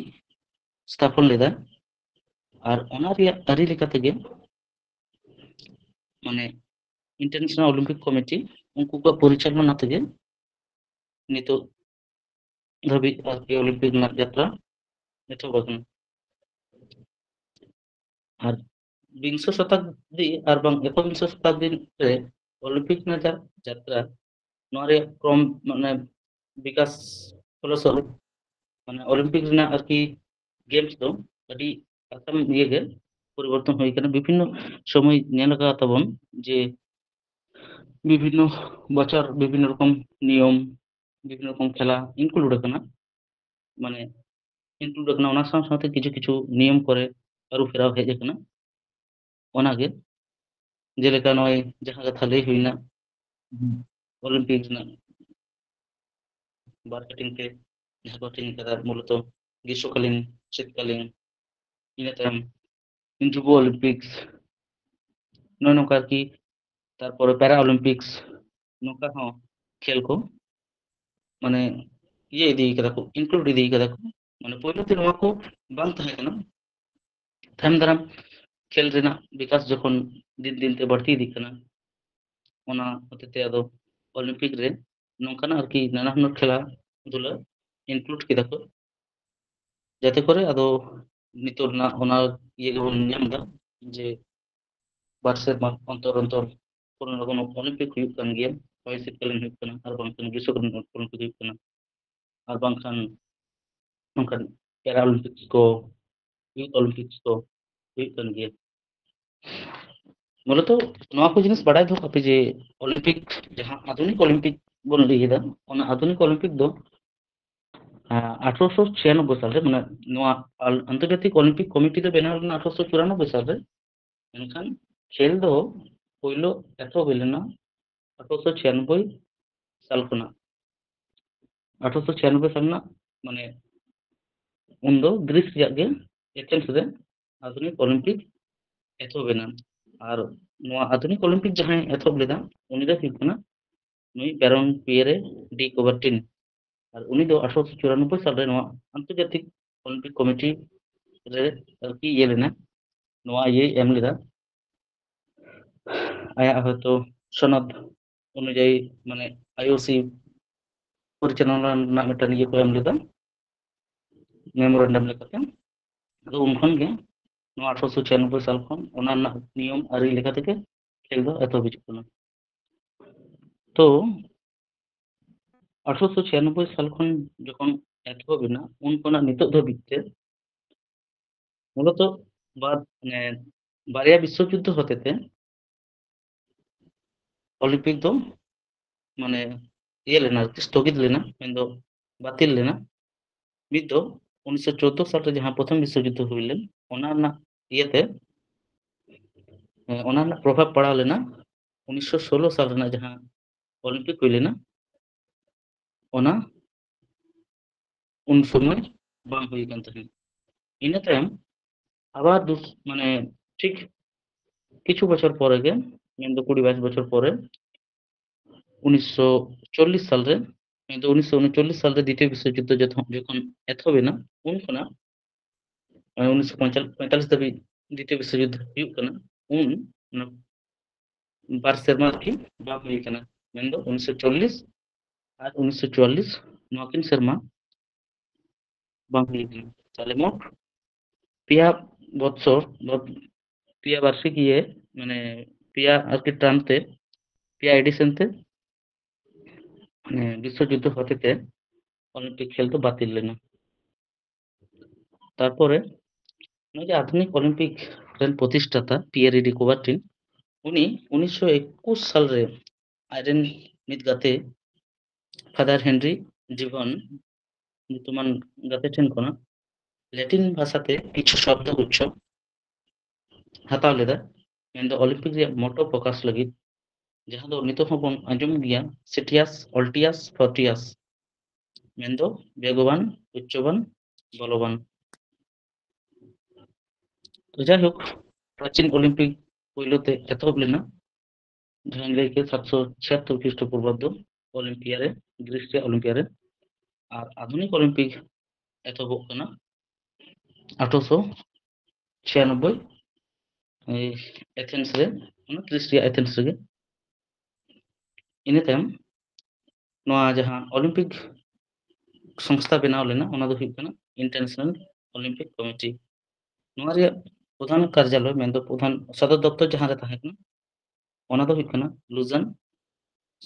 ᱥᱛᱷᱟᱯᱚᱱ ᱞᱮᱫᱟ᱾ ᱟᱨ ᱚᱱᱟ ᱨᱮᱭᱟᱜ ᱟᱹᱨᱤ ᱞᱮᱠᱟ ᱛᱮᱜᱮ, ᱢᱟᱱᱮ, ᱤᱱᱴᱟᱨᱱᱮᱥᱱᱟᱞ ᱚᱞᱤᱢᱯᱤᱠ ᱠᱚᱢᱤᱴᱤ, ᱩᱱᱠᱩ ᱠᱚᱣᱟᱜ ᱯᱚᱨᱤᱪᱟᱞᱚᱱᱟ ᱛᱮᱜᱮ ᱱᱤᱛᱚᱜ ᱫᱷᱟᱹᱵᱤᱡ ᱟᱨᱠᱤ ᱚᱞᱤᱢᱯᱤᱠ ᱨᱮᱱᱟᱜ ᱡᱟᱛᱨᱟ ᱮᱛᱚᱦᱚᱵ ᱟᱠᱟᱱᱟ᱾ ᱟᱨ ᱵᱤᱝᱥᱚ ᱥᱚᱛᱟᱵᱫᱤ ᱟᱨ ᱵᱟᱝ ᱮᱠᱚᱵᱤᱝᱥᱚ ᱥᱚᱛᱟᱵᱫᱤ ᱨᱮ ᱚᱞᱤᱢᱯᱤᱠ ᱨᱮᱱᱟᱜ ᱡᱟ ᱡᱟᱛᱨᱟ, ᱱᱚᱣᱟ ᱨᱮᱭᱟᱜ ᱠᱨᱚᱢ, ᱢᱟᱱᱮ, ᱵᱤᱠᱟᱥ ᱯᱷᱚᱞᱚᱥᱚᱨᱩᱯ, ᱢᱟᱱᱮ, ᱚᱞᱤᱢᱯᱤᱠ ᱨᱮᱱᱟᱜ ᱟᱨᱠᱤ ᱜᱮᱢᱥ ᱫᱚ ᱟᱹᱰᱤ ᱟᱥᱟᱱ ᱤᱭᱟᱹ ᱜᱮ ᱯᱚᱨᱤᱵᱚᱨᱛᱚᱱ ᱦᱩᱭ ᱟᱠᱟᱱᱟ᱾ ᱵᱤᱵᱷᱤᱱᱱᱚ ᱥᱚᱢᱚᱭ ᱧᱮᱞ ᱟᱠᱟᱫ ᱛᱟᱵᱚᱱ ᱡᱮ ᱵᱤᱵᱷᱤᱱᱱᱚ ᱵᱚᱪᱷᱚᱨ ᱵᱤᱵᱷᱤᱱᱱᱚ ᱨᱚᱠᱚᱢ ᱱᱤᱭᱚᱢ, ᱵᱤᱵᱷᱤᱱᱱᱚ ᱨᱚᱠᱚᱢ ᱠᱷᱮᱞᱟ ᱤᱱᱠᱞᱩᱰ ᱟᱠᱟᱱᱟ, ᱢᱟᱱᱮ, ᱤᱱᱠᱞᱩᱰ ᱟᱠᱟᱱᱟ᱾ ᱚᱱᱟ ᱥᱟᱶ ᱥᱟᱶᱛᱮ ᱠᱤᱪᱷᱩ ᱠᱤᱪᱷᱩ ᱱᱤᱭᱚᱢ ᱠᱚᱨᱮ ᱟᱹᱨᱩ ᱯᱷᱮᱨᱟᱣ ᱦᱮᱡ ᱟᱠᱟᱱᱟ᱾ ᱚᱱᱟᱜᱮ, ᱡᱮᱞᱮᱠᱟ ᱱᱚᱜᱼᱚᱭ ᱡᱟᱦᱟᱸ ᱠᱟᱛᱷᱟ ᱞᱟᱹᱭ ᱦᱩᱭᱱᱟ, ᱚᱞᱤᱢᱯᱤᱠ ᱨᱮᱱᱟᱜ ᱵᱟᱨ ᱦᱟᱹᱴᱤᱧ ᱛᱮ, ᱡᱟᱦᱟᱸ ᱠᱚ ᱦᱟᱹᱴᱤᱧ ᱠᱟᱫᱟ ᱢᱩᱞᱚᱛᱚ ᱜᱨᱤᱥᱚᱠᱟᱞᱤᱱ, ᱥᱤᱛᱠᱟᱞᱤᱱ, ᱤᱱᱟᱹ ᱛᱟᱭᱚᱢ ᱡᱩᱵᱚ ᱚᱞᱤᱢᱯᱤᱠᱥ, ᱱᱚᱜᱼᱚᱭ ᱱᱚᱝᱠᱟ ᱟᱨᱠᱤ, ᱛᱟᱨᱯᱚᱨᱮ ᱯᱮᱨᱟ ᱚᱞᱤᱢᱯᱤᱠᱥ, ᱱᱚᱝᱠᱟ ᱦᱚᱸ ᱠᱷᱮᱞ ᱠᱚ, ᱢᱟᱱᱮ, ᱤᱭᱟᱹ ᱤᱫᱤ ᱠᱟᱫᱟ ᱠᱚ, ᱤᱱᱠᱞᱩᱰ ᱤᱫᱤ ᱠᱟᱫᱟ ᱠᱚ᱾ ᱢᱟᱱᱮ, ᱯᱳᱭᱞᱳ ᱛᱮ ᱱᱚᱣᱟ ᱠᱚ ᱵᱟᱝ ᱛᱟᱦᱮᱸ ᱠᱟᱱᱟ᱾ ᱛᱟᱭᱚᱢ ᱫᱟᱨᱟᱢ ᱠᱷᱮᱞ ᱨᱮᱱᱟᱜ ᱵᱤᱠᱟᱥ ᱡᱚᱠᱷᱚᱱ ᱫᱤᱱ ᱫᱤᱱ ᱛᱮ ᱵᱟᱹᱲᱛᱤ ᱤᱫᱤᱜ ᱠᱟᱱᱟ, ᱚᱱᱟ ᱦᱚᱛᱮ ᱛᱮ ᱟᱫᱚ ᱚᱞᱤᱢᱯᱤᱠ ᱨᱮ ᱱᱚᱝᱠᱟᱱᱟᱜ ᱟᱨᱠᱤ ᱱᱟᱱᱟ ᱦᱩᱱᱟᱹᱨ ᱠᱷᱮᱞᱟ ᱫᱷᱩᱞᱟ ᱤᱱᱠᱞᱩᱰ ᱠᱮᱫᱟ ᱠᱚ, ᱡᱟᱛᱮ ᱠᱚᱨᱮ ᱟᱫᱚ ᱱᱤᱛᱚᱜ ᱨᱮᱱᱟᱜ ᱚᱱᱟ ᱤᱭᱟᱹ ᱜᱮᱵᱚᱱ ᱧᱟᱢ ᱮᱫᱟ ᱡᱮ ᱵᱟᱨ ᱥᱮᱨᱢᱟ ᱚᱱᱛᱚᱨ ᱚᱱᱛᱚᱨ ᱠᱳᱱᱳ ᱱᱟ ᱠᱳᱱᱳ ᱚᱞᱤᱢᱯᱤᱠ ᱦᱩᱭᱩᱜ ᱠᱟᱱ ᱜᱮᱭᱟ, ᱦᱚᱭ ᱦᱤᱸᱥᱤᱫ ᱠᱟᱞᱤᱱ ᱦᱩᱭᱩᱜ ᱠᱟᱱᱟ, ᱟᱨ ᱵᱟᱝᱠᱷᱟᱱ ᱜᱨᱤᱥᱚᱠᱟᱞᱤᱱ ᱚᱞᱤᱢᱯᱤᱠ ᱦᱩᱭᱩᱜ ᱠᱟᱱᱟ, ᱟᱨ ᱵᱟᱝᱠᱷᱟᱱ ᱱᱚᱝᱠᱟᱱ ᱯᱮᱨᱟ ᱚᱞᱤᱢᱯᱤᱠᱥ ᱠᱚ, ᱭᱩᱛᱷ ᱚᱞᱤᱢᱯᱤᱠᱥ ᱠᱚ ᱦᱩᱭᱩᱜ ᱠᱟᱱ ᱜᱮᱭᱟ᱾ ᱢᱩᱞᱚᱛᱚ ᱱᱚᱣᱟ ᱠᱚ ᱡᱤᱱᱤᱥ ᱵᱟᱲᱟᱭ ᱫᱚᱦᱚ ᱠᱟᱜ ᱯᱮ ᱡᱮ ᱚᱞᱤᱢᱯᱤᱠ, ᱡᱟᱦᱟᱸ ᱟᱫᱷᱩᱱᱤᱠ ᱚᱞᱤᱢᱯᱤᱠ ᱵᱚᱱ ᱞᱟᱹᱭ ᱮᱫᱟ, ᱚᱱᱟ ᱟᱫᱷᱩᱱᱤᱠ ᱚᱞᱤᱢᱯᱤᱠ ᱫᱚ ᱟᱸ, ᱟᱴᱷᱨᱚᱥᱚ ᱪᱷᱤᱭᱟᱱᱚᱵᱵᱳᱭ ᱥᱟᱞᱨᱮ, ᱢᱟᱱᱮ, ᱱᱚᱣᱟ ᱟᱞ-, ᱟᱱᱛᱚᱨᱡᱟᱛᱤᱠ ᱚᱞᱤᱢᱯᱤᱠ ᱠᱚᱢᱤᱴᱤ ᱫᱚ ᱵᱮᱱᱟᱣ ᱞᱮᱱᱟ ᱟᱴᱷᱨᱚᱥᱚ ᱪᱩᱨᱟᱱᱚᱵᱵᱳᱭ ᱥᱟᱞᱨᱮ᱾ ᱢᱮᱱᱠᱷᱟᱱ ᱠᱷᱮᱞ ᱫᱚ ᱯᱳᱭᱞᱳ ᱮᱛᱚᱦᱚᱵ ᱦᱩᱭ ᱞᱮᱱᱟ ᱟᱴᱷᱨᱚᱥᱚ ᱪᱷᱤᱭᱟᱱᱚᱵᱵᱳᱭ ᱥᱟᱞ ᱠᱷᱚᱱᱟᱜ᱾ ᱟᱴᱷᱨᱚᱥᱚ ᱪᱷᱤᱭᱟᱱᱚᱵᱵᱳᱭ ᱥᱟᱞ ᱨᱮᱱᱟᱜ, ᱢᱟᱱᱮ, ᱩᱱᱫᱚ ᱜᱨᱤᱥ ᱨᱮᱭᱟᱜ ᱜᱮ ᱮᱛᱷᱮᱱᱥ ᱨᱮ ᱟᱫᱷᱩᱱᱤᱠ ᱚᱞᱤᱢᱯᱤᱠ ᱮᱛᱚᱦᱚᱵ ᱮᱱᱟ᱾ ᱟᱨ ᱱᱚᱣᱟ ᱟᱫᱷᱩᱱᱤᱠ ᱚᱞᱤᱢᱯᱤᱠ ᱡᱟᱦᱟᱸᱭ ᱮᱛᱚᱦᱚᱵ ᱞᱮᱫᱟ, ᱩᱱᱤ ᱫᱚ ᱦᱩᱭᱩᱜ ᱠᱟᱱᱟ ᱱᱩᱭ ᱵᱮᱨᱚᱱ ᱯᱤᱭᱮᱨᱮ ᱰᱤ ᱠᱳᱵᱟᱨᱴᱤᱱ᱾ ᱟᱨ ᱩᱱᱤ ᱫᱚ ᱟᱴᱷᱨᱚᱥᱚ ᱪᱩᱨᱟᱱᱚᱵᱵᱳᱭ ᱥᱟᱞᱨᱮ ᱱᱚᱣᱟ ᱟᱱᱛᱚᱨᱡᱟᱛᱤᱠ ᱚᱞᱤᱢᱯᱤᱠ ᱠᱚᱢᱤᱴᱤ ᱨᱮ ᱟᱨᱠᱤ ᱤᱭᱟᱹ ᱞᱮᱱᱟ, ᱱᱚᱣᱟ ᱤᱭᱟᱹᱭ ᱮᱢ ᱞᱮᱫᱟ᱾ ᱟᱭᱟᱜ ᱦᱚᱭᱛᱳ ᱥᱚᱱᱚᱫ ᱚᱱᱩᱡᱟᱭᱤ, ᱢᱟᱱᱮ, ᱟᱭᱳᱥᱤ ᱯᱚᱨᱤᱪᱟᱞᱚᱱᱟ ᱨᱮᱱᱟᱜ ᱢᱤᱫᱴᱟᱝ ᱤᱭᱟᱹ ᱠᱚ ᱮᱢ ᱞᱮᱫᱟ, ᱢᱮᱢᱳᱨᱮᱱᱰᱟᱢ ᱞᱮᱠᱟᱛᱮ᱾ ᱟᱫᱚ ᱩᱱ ᱠᱷᱚᱱ ᱜᱮ ᱱᱚᱣᱟ ᱟᱴᱷᱨᱚᱥᱚ ᱪᱷᱤᱭᱟᱱᱚᱵᱵᱳᱭ ᱥᱟᱞ ᱠᱷᱚᱱ ᱚᱱᱟ ᱨᱮᱱᱟᱜ ᱱᱤᱭᱚᱢ ᱟᱹᱨᱤ ᱞᱮᱠᱟ ᱛᱮᱜᱮ ᱠᱷᱮᱞ ᱫᱚ ᱮᱛᱚᱦᱚᱵ ᱦᱤᱡᱩᱜ ᱠᱟᱱᱟ᱾ ᱛᱚ ᱟᱴᱷᱨᱚᱥᱚ ᱪᱷᱤᱭᱟᱱᱚᱵᱵᱳᱭ ᱥᱟᱞ ᱠᱷᱚᱱ ᱡᱚᱠᱷᱚᱱ ᱮᱛᱚᱦᱚᱵ ᱮᱱᱟ, ᱩᱱ ᱠᱷᱚᱱᱟᱜ ᱱᱤᱛᱚᱜ ᱫᱷᱟᱹᱵᱤᱡ ᱛᱮ ᱢᱩᱞᱚᱛᱚ ᱵᱟᱨ, ᱢᱟᱱᱮ, ᱵᱟᱨᱭᱟ ᱵᱤᱥᱥᱚᱡᱩᱫᱽᱫᱷᱚ ᱦᱚᱛᱮᱛᱮ ᱚᱞᱤᱢᱯᱤᱠ ᱫᱚ, ᱢᱟᱱᱮ, ᱤᱭᱟᱹ ᱞᱮᱱᱟ ᱟᱨᱠᱤ, ᱥᱛᱷᱚᱜᱤᱛ ᱞᱮᱱᱟ, ᱢᱮᱱᱫᱚ ᱵᱟᱹᱛᱤᱞ ᱞᱮᱱᱟ᱾ ᱢᱤᱫ ᱫᱚ ᱩᱱᱤᱥᱥᱚ ᱪᱳᱫᱫᱳ ᱥᱟᱞᱨᱮ ᱡᱟᱦᱟᱸ ᱯᱨᱚᱛᱷᱚᱢ ᱵᱤᱥᱥᱚᱡᱩᱫᱽᱫᱷᱚ ᱦᱩᱭ ᱞᱮᱱ, ᱚᱱᱟ ᱨᱮᱱᱟᱜ ᱤᱭᱟᱹᱛᱮ, ᱮ, ᱚᱱᱟ ᱨᱮᱱᱟᱜ ᱯᱨᱚᱵᱷᱟᱵᱽ ᱯᱟᱲᱟᱣ ᱞᱮᱱᱟ ᱩᱱᱤᱥᱥᱚ ᱥᱳᱞᱞᱳ ᱥᱟᱞ ᱨᱮᱱᱟᱜ ᱡᱟᱦᱟᱸ ᱚᱞᱤᱢᱯᱤᱠ ᱦᱩᱭ ᱞᱮᱱᱟ, ᱚᱱᱟ ᱩᱱ ᱥᱚᱢᱚᱭ ᱵᱟᱝ ᱦᱩᱭ ᱠᱟᱱ ᱛᱟᱦᱮᱸᱫ᱾ ᱤᱱᱟᱹ ᱛᱟᱭᱚᱢ ᱟᱵᱟᱨ ᱫᱩᱥ-, ᱢᱟᱱᱮ, ᱴᱷᱤᱠ ᱠᱤᱪᱷᱩ ᱵᱚᱪᱷᱚᱨ ᱯᱚᱨᱮ ᱜᱮ, ᱢᱮᱱᱫᱚ ᱠᱩᱲᱤ ᱵᱟᱭᱤᱥ ᱵᱚᱪᱷᱚᱨ ᱯᱚᱨᱮ, ᱩᱱᱤᱥᱥᱚ ᱪᱚᱞᱞᱤᱥ ᱥᱟᱞᱨᱮ, ᱢᱮᱱᱫᱚ ᱩᱱᱤᱥᱥᱚ ᱩᱱᱪᱚᱞᱞᱤᱥ ᱥᱟᱞᱨᱮ ᱫᱤᱛᱤᱭᱚ ᱵᱤᱥᱥᱚᱡᱩᱫᱽᱫᱷᱚ ᱡᱚᱛᱚ-, ᱡᱚᱠᱷᱚᱱ ᱮᱛᱚᱦᱚᱵ ᱮᱱᱟ, ᱩᱱ ᱠᱷᱚᱱᱟᱜ, ᱢᱟᱱᱮ, ᱩᱱᱤᱥᱥᱚ ᱯᱚᱸᱭᱛᱟᱞᱞᱤᱥ ᱫᱷᱟᱹᱵᱤᱡ ᱫᱤᱛᱤᱭᱚ ᱵᱤᱥᱥᱚᱡᱩᱫᱽᱫᱷᱚ ᱦᱩᱭᱩᱜ ᱠᱟᱱᱟ, ᱩᱱ ᱚᱱᱟ ᱵᱟᱨ ᱥᱮᱨᱢᱟ ᱟᱨᱠᱤ ᱵᱟᱝ ᱦᱩᱭ ᱠᱟᱱᱟ, ᱢᱮᱱᱫᱚ ᱩᱱᱤᱥᱥᱚ ᱪᱚᱞᱞᱤᱥ ᱟᱨ ᱩᱱᱤᱥᱥᱚ ᱪᱩᱣᱟᱞᱞᱤᱥ, ᱱᱚᱣᱟ ᱠᱤᱱ ᱥᱮᱨᱢᱟ ᱵᱟᱝ ᱦᱩᱭ ᱠᱟᱱᱟ᱾ ᱛᱟᱦᱞᱮ ᱢᱳᱴ ᱯᱮᱭᱟ ᱵᱚᱛᱥᱚᱨ, ᱵᱟ ᱯᱮᱭᱟ ᱵᱟᱨᱥᱤᱠᱤᱭᱟᱹ, ᱢᱟᱱᱮ, ᱯᱮᱭᱟ ᱟᱨᱠᱤ ᱴᱟᱨᱢ ᱛᱮ, ᱯᱮᱭᱟ ᱮᱰᱤᱥᱚᱱ ᱛᱮ, ᱢᱟᱱᱮ, ᱵᱤᱥᱥᱚᱡᱩᱫᱽᱫᱷᱚ ᱦᱚᱛᱮᱛᱮ ᱚᱞᱤᱢᱯᱤᱠ ᱠᱷᱮᱞ ᱫᱚ ᱵᱟᱹᱛᱤᱞ ᱞᱮᱱᱟ᱾ ᱛᱟᱨᱯᱚᱨᱮ ᱱᱚᱜᱼᱚᱭ ᱡᱮ ᱟᱫᱷᱩᱱᱤᱠ ᱚᱞᱤᱢᱯᱤᱠ ᱨᱮᱱ ᱯᱨᱚᱛᱤᱥᱴᱷᱟᱛᱟ ᱯᱤᱭᱮᱨ ᱰᱤ ᱠᱩᱵᱟᱨᱴᱤᱱ, ᱩᱱᱤ ᱩᱱᱤᱥᱥᱚ ᱮᱠᱩᱥ ᱥᱟᱞᱨᱮ ᱟᱡᱨᱮᱱ ᱢᱤᱫ ᱜᱟᱛᱮ ᱯᱷᱟᱫᱟᱨ ᱦᱮᱱᱨᱤ ᱰᱤᱵᱷᱚᱱ ᱧᱩᱛᱩᱢᱟᱱ ᱜᱟᱛᱮ ᱴᱷᱮᱱ ᱠᱷᱚᱱᱟᱜ ᱞᱮᱴᱤᱱ ᱵᱷᱟᱥᱟᱛᱮ ᱠᱤᱪᱷᱩ ᱥᱚᱵᱫᱚ ᱜᱩᱪᱷᱚ ᱦᱟᱛᱟᱣ ᱞᱮᱫᱟ, ᱢᱮᱱᱫᱚ ᱚᱞᱤᱢᱯᱤᱠ ᱨᱮᱭᱟᱜ ᱢᱚᱴᱚ ᱯᱨᱚᱠᱟᱥ ᱞᱟᱹᱜᱤᱫ, ᱡᱟᱦᱟᱸ ᱫᱚ ᱱᱤᱛᱚᱜ ᱦᱚᱸᱵᱚᱱ ᱟᱸᱡᱚᱢ ᱜᱮᱭᱟ, ᱥᱤᱴᱤᱭᱟᱥ, ᱚᱞᱴᱤᱭᱟᱥ, ᱯᱷᱚᱨᱴᱤᱭᱟᱥ, ᱢᱮᱱᱫᱚ ᱵᱮᱜᱚᱵᱟᱱ, ᱩᱪᱪᱚᱵᱟᱱ, ᱵᱚᱞᱚᱵᱟᱱ᱾ ᱛᱚ ᱡᱟᱭᱦᱳᱠ, ᱯᱨᱟᱪᱤᱱ ᱚᱞᱤᱢᱯᱤᱠ ᱯᱳᱭᱞᱳ ᱛᱮ ᱮᱛᱚᱦᱚᱵ ᱞᱮᱱᱟ, ᱡᱟᱦᱟᱸᱧ ᱞᱟᱹᱭ ᱠᱮᱫ ᱥᱟᱛᱥᱚ ᱪᱷᱤᱭᱟᱛᱛᱳᱨ ᱠᱷᱨᱤᱥᱴᱚ ᱯᱩᱨᱵᱟᱵᱫᱚ ᱚᱞᱤᱢᱯᱤᱭᱟ ᱨᱮ, ᱜᱨᱤᱥ ᱨᱮᱭᱟᱜ ᱚᱞᱤᱢᱯᱤᱭᱟ ᱨᱮ᱾ ᱟᱨ ᱟᱫᱷᱩᱱᱤᱠ ᱚᱞᱤᱢᱯᱤᱠ ᱮᱛᱚᱦᱚᱵᱚᱜ ᱠᱟᱱᱟ ᱟᱴᱷᱨᱚᱥᱚ ᱪᱷᱤᱭᱟᱱᱚᱵᱵᱳᱭ, ᱮᱭ, ᱮᱛᱷᱮᱱᱥ ᱨᱮ, ᱚᱱᱟ ᱜᱨᱤᱥ ᱨᱮᱭᱟᱜ ᱮᱛᱷᱮᱱᱥ ᱨᱮᱜᱮ᱾ ᱤᱱᱟᱹ ᱛᱟᱭᱚᱢ ᱱᱚᱣᱟ ᱡᱟᱦᱟᱸ ᱚᱞᱤᱢᱯᱤᱠ ᱥᱚᱝᱥᱛᱷᱟ ᱵᱮᱱᱟᱣ ᱞᱮᱱᱟ, ᱚᱱᱟ ᱫᱚ ᱦᱩᱭᱩᱜ ᱠᱟᱱᱟ ᱤᱱᱴᱟᱨᱱᱮᱥᱱᱟᱞ ᱚᱞᱤᱢᱯᱤᱠ ᱠᱚᱢᱤᱴᱤ᱾ ᱱᱚᱣᱟ ᱨᱮᱭᱟᱜ ᱯᱨᱚᱫᱷᱟᱱ ᱠᱟᱨᱡᱟᱞᱚᱭ, ᱢᱮᱱᱫᱚ ᱯᱨᱚᱫᱷᱟᱱ ᱥᱚᱫᱚᱨ ᱫᱚᱯᱛᱚᱨ ᱡᱟᱦᱟᱸ ᱨᱮ ᱛᱟᱦᱮᱸ ᱠᱟᱱᱟ, ᱚᱱᱟ ᱫᱚ ᱦᱩᱭᱩᱜ ᱠᱟᱱᱟ ᱞᱩᱡᱟᱱ,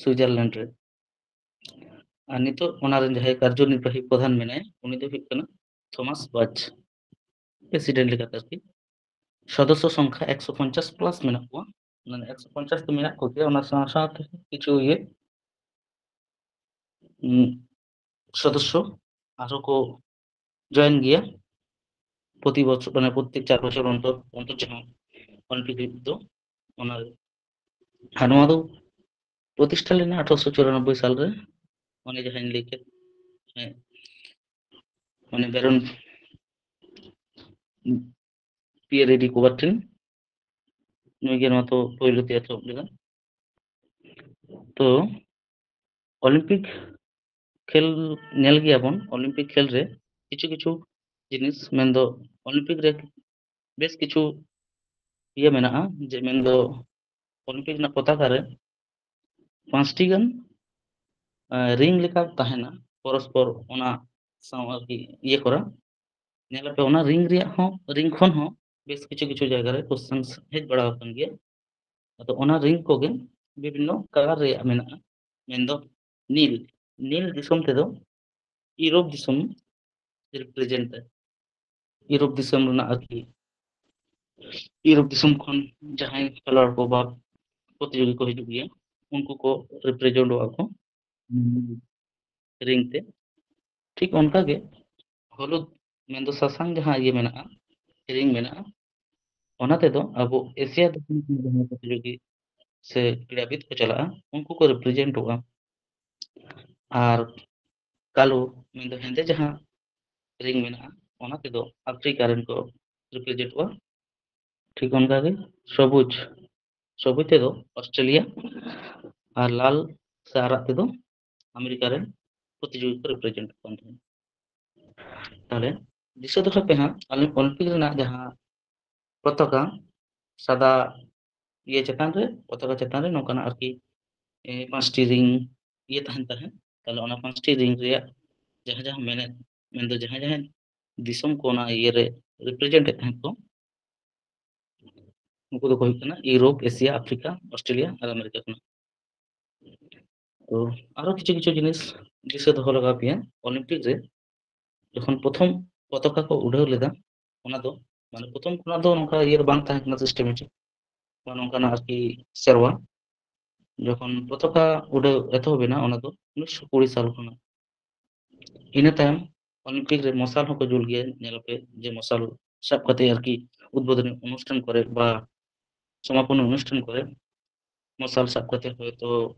ᱥᱩᱭᱡᱟᱨᱞᱮᱱᱰ ᱨᱮ᱾ ᱟᱨ ᱱᱤᱛᱚᱜ ᱚᱱᱟ ᱨᱮᱱ ᱡᱟᱦᱟᱸᱭ ᱠᱟᱨᱡᱚᱱᱤᱨᱵᱟᱦᱤ ᱯᱨᱚᱫᱷᱟᱱ ᱢᱮᱱᱟᱭᱟ, ᱩᱱᱤ ᱫᱚ ᱦᱩᱭᱩᱜ ᱠᱟᱱᱟ ᱛᱷᱚᱢᱟᱥ ᱵᱟᱪ, ᱯᱨᱮᱥᱤᱰᱮᱱᱴ ᱞᱮᱠᱟᱛᱮ ᱟᱨᱠᱤ᱾ ᱥᱚᱫᱚᱥᱥᱚ ᱥᱚᱝᱠᱷᱟ ᱮᱠᱥᱚ ᱯᱚᱧᱪᱟᱥ ᱯᱞᱟᱥ ᱢᱮᱱᱟᱜ ᱠᱚᱣᱟ, ᱢᱟᱱᱮ ᱮᱠᱥᱚ ᱯᱚᱧᱪᱟᱥ ᱫᱚ ᱢᱮᱱᱟᱜ ᱠᱚᱜᱮᱭᱟ᱾ ᱚᱱᱟ ᱥᱟᱶ ᱥᱟᱶᱛᱮ ᱠᱤᱪᱷᱩ ᱤᱭᱟᱹ, ᱩᱸ, ᱥᱚᱫᱚᱥᱥᱚ ᱟᱨᱦᱚᱸ ᱠᱚ ᱡᱚᱭᱮᱱ ᱜᱮᱭᱟ ᱯᱨᱚᱛᱤ ᱵᱚᱪᱷᱚᱨ, ᱢᱟᱱᱮ ᱯᱨᱚᱛᱮᱠ ᱪᱟᱨ ᱵᱚᱪᱷᱚᱨ ᱚᱱᱛᱚᱨ ᱚᱱᱛᱚᱨ ᱡᱟᱦᱟᱸ ᱚᱞᱤᱢᱯᱤᱠ ᱫᱚ ᱚᱱᱟ ᱨᱮ᱾ ᱟᱨ ᱱᱚᱣᱟ ᱫᱚ ᱯᱨᱚᱛᱤᱥᱴᱷᱟ ᱞᱮᱱᱟ ᱟᱴᱷᱨᱚᱥᱚ ᱪᱩᱨᱟᱱᱚᱵᱵᱳᱭ ᱥᱟᱞ ᱨᱮ, ᱚᱱᱮ ᱡᱟᱦᱟᱸᱧ ᱞᱟᱹᱭ ᱠᱮᱫ, ᱦᱮᱸ, ᱢᱟᱱᱮ ᱵᱮᱨᱚᱱ ᱯᱤᱭᱮᱨ ᱮ ᱰᱤ ᱠᱩᱵᱟᱨᱴᱤᱱ, ᱱᱩᱭ ᱜᱮ ᱱᱚᱣᱟ ᱫᱚ ᱯᱳᱭᱞᱳ ᱛᱮ ᱮᱛᱚᱦᱚᱵ ᱞᱮᱫᱟ᱾ ᱛᱚ ᱚᱞᱤᱢᱯᱤᱠ ᱠᱷᱮᱞ ᱧᱮᱞ ᱜᱮᱭᱟᱵᱚᱱ, ᱚᱞᱤᱢᱯᱤᱠ ᱠᱷᱮᱞ ᱨᱮ ᱠᱤᱪᱷᱩ ᱠᱤᱪᱷᱩ ᱡᱤᱱᱤᱥ, ᱢᱮᱱᱫᱚ ᱚᱞᱤᱢᱯᱤᱠ ᱨᱮ ᱵᱮᱥ ᱠᱤᱪᱷᱩ ᱤᱭᱟᱹ ᱢᱮᱱᱟᱜᱼᱟ, ᱡᱮ ᱢᱮᱱᱫᱚ ᱚᱞᱤᱢᱯᱤᱠ ᱨᱮᱱᱟᱜ ᱯᱚᱛᱟᱠᱟ ᱨᱮ ᱯᱟᱸᱪᱴᱤ ᱜᱟᱱ, ᱟᱸ, ᱨᱤᱝ ᱞᱮᱠᱟ ᱛᱟᱦᱮᱱᱟ ᱯᱚᱨᱚᱥᱯᱚᱨ ᱚᱱᱟ ᱥᱟᱶ ᱟᱨᱠᱤ ᱤᱭᱟᱹ ᱠᱚᱨᱟ᱾ ᱧᱮᱞ ᱟᱯᱮ ᱚᱱᱟ ᱨᱤᱝ ᱨᱮᱭᱟᱜ ᱦᱚᱸ, ᱨᱤᱝ ᱠᱷᱚᱱ ᱦᱚᱸ ᱵᱮᱥ ᱠᱤᱪᱷᱩ ᱠᱤᱪᱷᱩ ᱡᱟᱭᱜᱟ ᱨᱮ ᱠᱚᱥᱪᱮᱱᱥ ᱦᱮᱡ ᱵᱟᱲᱟ ᱟᱠᱟᱱ ᱜᱮᱭᱟ᱾ ᱟᱫᱚ ᱚᱱᱟ ᱨᱤᱝ ᱠᱚᱜᱮ ᱵᱤᱵᱷᱤᱱᱱᱚ ᱠᱟᱞᱟᱨ ᱨᱮᱭᱟᱜ ᱢᱮᱱᱟᱜᱼᱟ, ᱢᱮᱱᱫᱚ ᱱᱤᱞ, ᱱᱤᱞ ᱫᱤᱥᱚᱢ ᱛᱮᱫᱚ ᱤᱭᱩᱨᱳᱯ ᱫᱤᱥᱚᱢ ᱨᱤᱯᱨᱮᱡᱮᱱᱴ ᱮᱫᱟ᱾ ᱤᱭᱩᱨᱳᱯ ᱫᱤᱥᱚᱢ ᱨᱮᱱᱟᱜ ᱟᱨᱠᱤ, ᱤᱭᱩᱨᱳᱯ ᱫᱤᱥᱚᱢ ᱠᱷᱚᱱ ᱡᱟᱦᱟᱸᱭ ᱠᱷᱮᱞᱣᱟᱲ ᱠᱚ ᱵᱟ ᱯᱨᱚᱛᱤᱡᱳᱜᱤ ᱠᱚ ᱦᱤᱡᱩᱜ ᱜᱮᱭᱟ, ᱩᱱᱠᱩ ᱠᱚ ᱨᱤᱯᱨᱮᱡᱮᱱᱴᱚᱜᱼᱟ ᱠᱚ ᱨᱤᱝ ᱛᱮ᱾ ᱴᱷᱤᱠ ᱚᱱᱠᱟᱜᱮ ᱦᱚᱞᱩᱫ, ᱢᱮᱱᱫᱚ ᱥᱟᱥᱟᱝ ᱡᱟᱦᱟᱸ ᱤᱭᱟᱹ ᱢᱮᱱᱟᱜᱼᱟ, ᱨᱤᱝ ᱢᱮᱱᱟᱜᱼᱟ, ᱚᱱᱟ ᱛᱮᱫᱚ ᱟᱵᱚ ᱮᱥᱤᱭᱟ ᱫᱤᱥᱚᱢ ᱠᱷᱚᱱ ᱡᱟᱦᱟᱸᱭ ᱯᱨᱚᱛᱤᱡᱳᱜᱤ ᱥᱮ ᱠᱨᱤᱲᱟᱵᱤᱫ ᱠᱚ ᱪᱟᱞᱟᱜᱼᱟ, ᱩᱱᱠᱩ ᱠᱚ ᱨᱤᱯᱨᱮᱡᱮᱱᱴᱚᱜᱼᱟ᱾ ᱟᱨ ᱠᱟᱞᱳ, ᱢᱮᱱᱫᱚ ᱦᱮᱸᱫᱮ ᱡᱟᱦᱟᱸ ᱨᱤᱝ ᱢᱮᱱᱟᱜᱼᱟ, ᱚᱱᱟ ᱛᱮᱫᱚ ᱟᱯᱷᱨᱤᱠᱟ ᱨᱮᱱ ᱠᱚ ᱨᱤᱯᱨᱮᱡᱮᱱᱴᱚᱜᱼᱟ᱾ ᱴᱷᱤᱠ ᱚᱱᱠᱟᱜᱮ ᱥᱚᱵᱩᱡ, ᱥᱚᱵᱩᱡ ᱛᱮᱫᱚ ᱚᱥᱴᱨᱮᱞᱤᱭᱟ, ᱟᱨ ᱞᱟᱞ ᱥᱮ ᱟᱨᱟᱜ ᱛᱮᱫᱚ ᱟᱢᱮᱨᱤᱠᱟ ᱨᱮᱱ ᱯᱨᱚᱛᱤᱡᱳᱜᱤ ᱠᱚ ᱨᱤᱯᱨᱮᱡᱮᱱᱴ ᱠᱟᱱ ᱛᱟᱦᱮᱸᱫ᱾ ᱛᱟᱦᱞᱮ ᱫᱤᱥᱟᱹ ᱫᱚᱦᱚᱭ ᱯᱮ ᱦᱟᱸᱜ, ᱟᱞᱮ ᱚᱞᱤᱢᱯᱤᱠ ᱨᱮᱱᱟᱜ ᱡᱟᱦᱟᱸ ᱯᱚᱛᱟᱠᱟ, ᱥᱟᱫᱟ ᱤᱭᱟᱹ ᱪᱮᱛᱟᱱ ᱨᱮ, ᱯᱚᱛᱟᱠᱟ ᱪᱮᱛᱟᱱ ᱨᱮ ᱱᱚᱝᱠᱟᱱᱟᱜ ᱟᱨᱠᱤ, ᱮ, ᱯᱟᱸᱪᱴᱤ ᱨᱤᱝ ᱤᱭᱟᱹ ᱛᱟᱦᱮᱱ ᱛᱟᱦᱮᱸᱫ᱾ ᱛᱟᱦᱞᱮ ᱚᱱᱟ ᱯᱟᱸᱪᱴᱤ ᱨᱤᱝ ᱨᱮᱭᱟᱜ ᱡᱟᱦᱟᱸ ᱡᱟᱦᱟᱸ ᱢᱮᱱᱮᱫ, ᱢᱮᱱᱫᱚ ᱡᱟᱦᱟᱸ ᱡᱟᱦᱟᱸ ᱫᱤᱥᱚᱢ ᱠᱚ ᱚᱱᱟ ᱤᱭᱟᱹ ᱨᱮ ᱨᱤᱯᱨᱮᱡᱮᱱᱴ ᱮᱫ ᱛᱟᱦᱮᱸᱫ ᱠᱚ, ᱩᱱᱠᱩ ᱫᱚᱠᱚ ᱦᱩᱭᱩᱜ ᱠᱟᱱᱟ ᱤᱭᱩᱨᱳᱯ, ᱮᱥᱤᱭᱟ, ᱟᱯᱷᱨᱤᱠᱟ, ᱚᱥᱴᱨᱮᱞᱤᱭᱟ ᱟᱨ ᱟᱢᱮᱨᱤᱠᱟ ᱠᱷᱚᱱᱟᱜ᱾ ᱛᱚ ᱟᱨᱚ ᱠᱤᱪᱷᱩ ᱠᱤᱪᱷᱩ ᱡᱤᱱᱤᱥ ᱫᱤᱥᱟᱹ ᱫᱚᱦᱚ ᱞᱟᱜᱟᱣ ᱯᱮᱭᱟ᱾ ᱚᱞᱤᱢᱯᱤᱠ ᱨᱮ ᱡᱚᱠᱷᱚᱱ ᱯᱨᱚᱛᱷᱚᱢ ᱯᱚᱛᱟᱠᱟ ᱠᱚ ᱩᱰᱷᱟᱹᱣ ᱞᱮᱫᱟ, ᱚᱱᱟ ᱫᱚ ᱢᱟᱱᱮ ᱯᱨᱚᱛᱷᱚᱢ ᱠᱷᱚᱱᱟᱜ ᱫᱚ ᱱᱚᱝᱠᱟ ᱤᱭᱟᱹ ᱫᱚ ᱵᱟᱝ ᱛᱟᱦᱮᱸ ᱠᱟᱱᱟ systematic ᱵᱟ ᱱᱚᱝᱠᱟᱱᱟᱜ ᱟᱨᱠᱤ ᱥᱮᱨᱣᱟ᱾ ᱡᱚᱠᱷᱚᱱ ᱯᱚᱛᱟᱠᱟ ᱩᱰᱷᱟᱹᱣ ᱮᱛᱚᱦᱚᱵ ᱮᱱᱟ, ᱚᱱᱟ ᱫᱚ ᱩᱱᱤᱥᱥᱚ ᱠᱩᱲᱤ ᱥᱟᱞ ᱠᱷᱚᱱᱟᱜ᱾ ᱤᱱᱟᱹ ᱛᱟᱭᱚᱢ ᱚᱞᱤᱢᱯᱤᱠ ᱨᱮ ᱢᱚᱥᱟᱞ ᱦᱚᱸᱠᱚ ᱡᱩᱞ ᱜᱮᱭᱟ, ᱧᱮᱞ ᱟᱯᱮ ᱡᱮ ᱢᱚᱥᱟᱞ ᱥᱟᱵ ᱠᱟᱛᱮ ᱟᱨᱠᱤ ᱩᱫᱽᱵᱳᱫᱷᱚᱱᱤ ᱚᱱᱩᱥᱴᱷᱟᱱ ᱠᱚᱨᱮ ᱵᱟ ᱥᱚᱢᱟᱯᱚᱱ ᱚᱱᱩᱥᱴᱷᱟᱱ ᱠᱚᱨᱮ ᱢᱚᱥᱟᱞ ᱥᱟᱵ ᱠᱟᱛᱮ ᱦᱚᱭᱛᱳ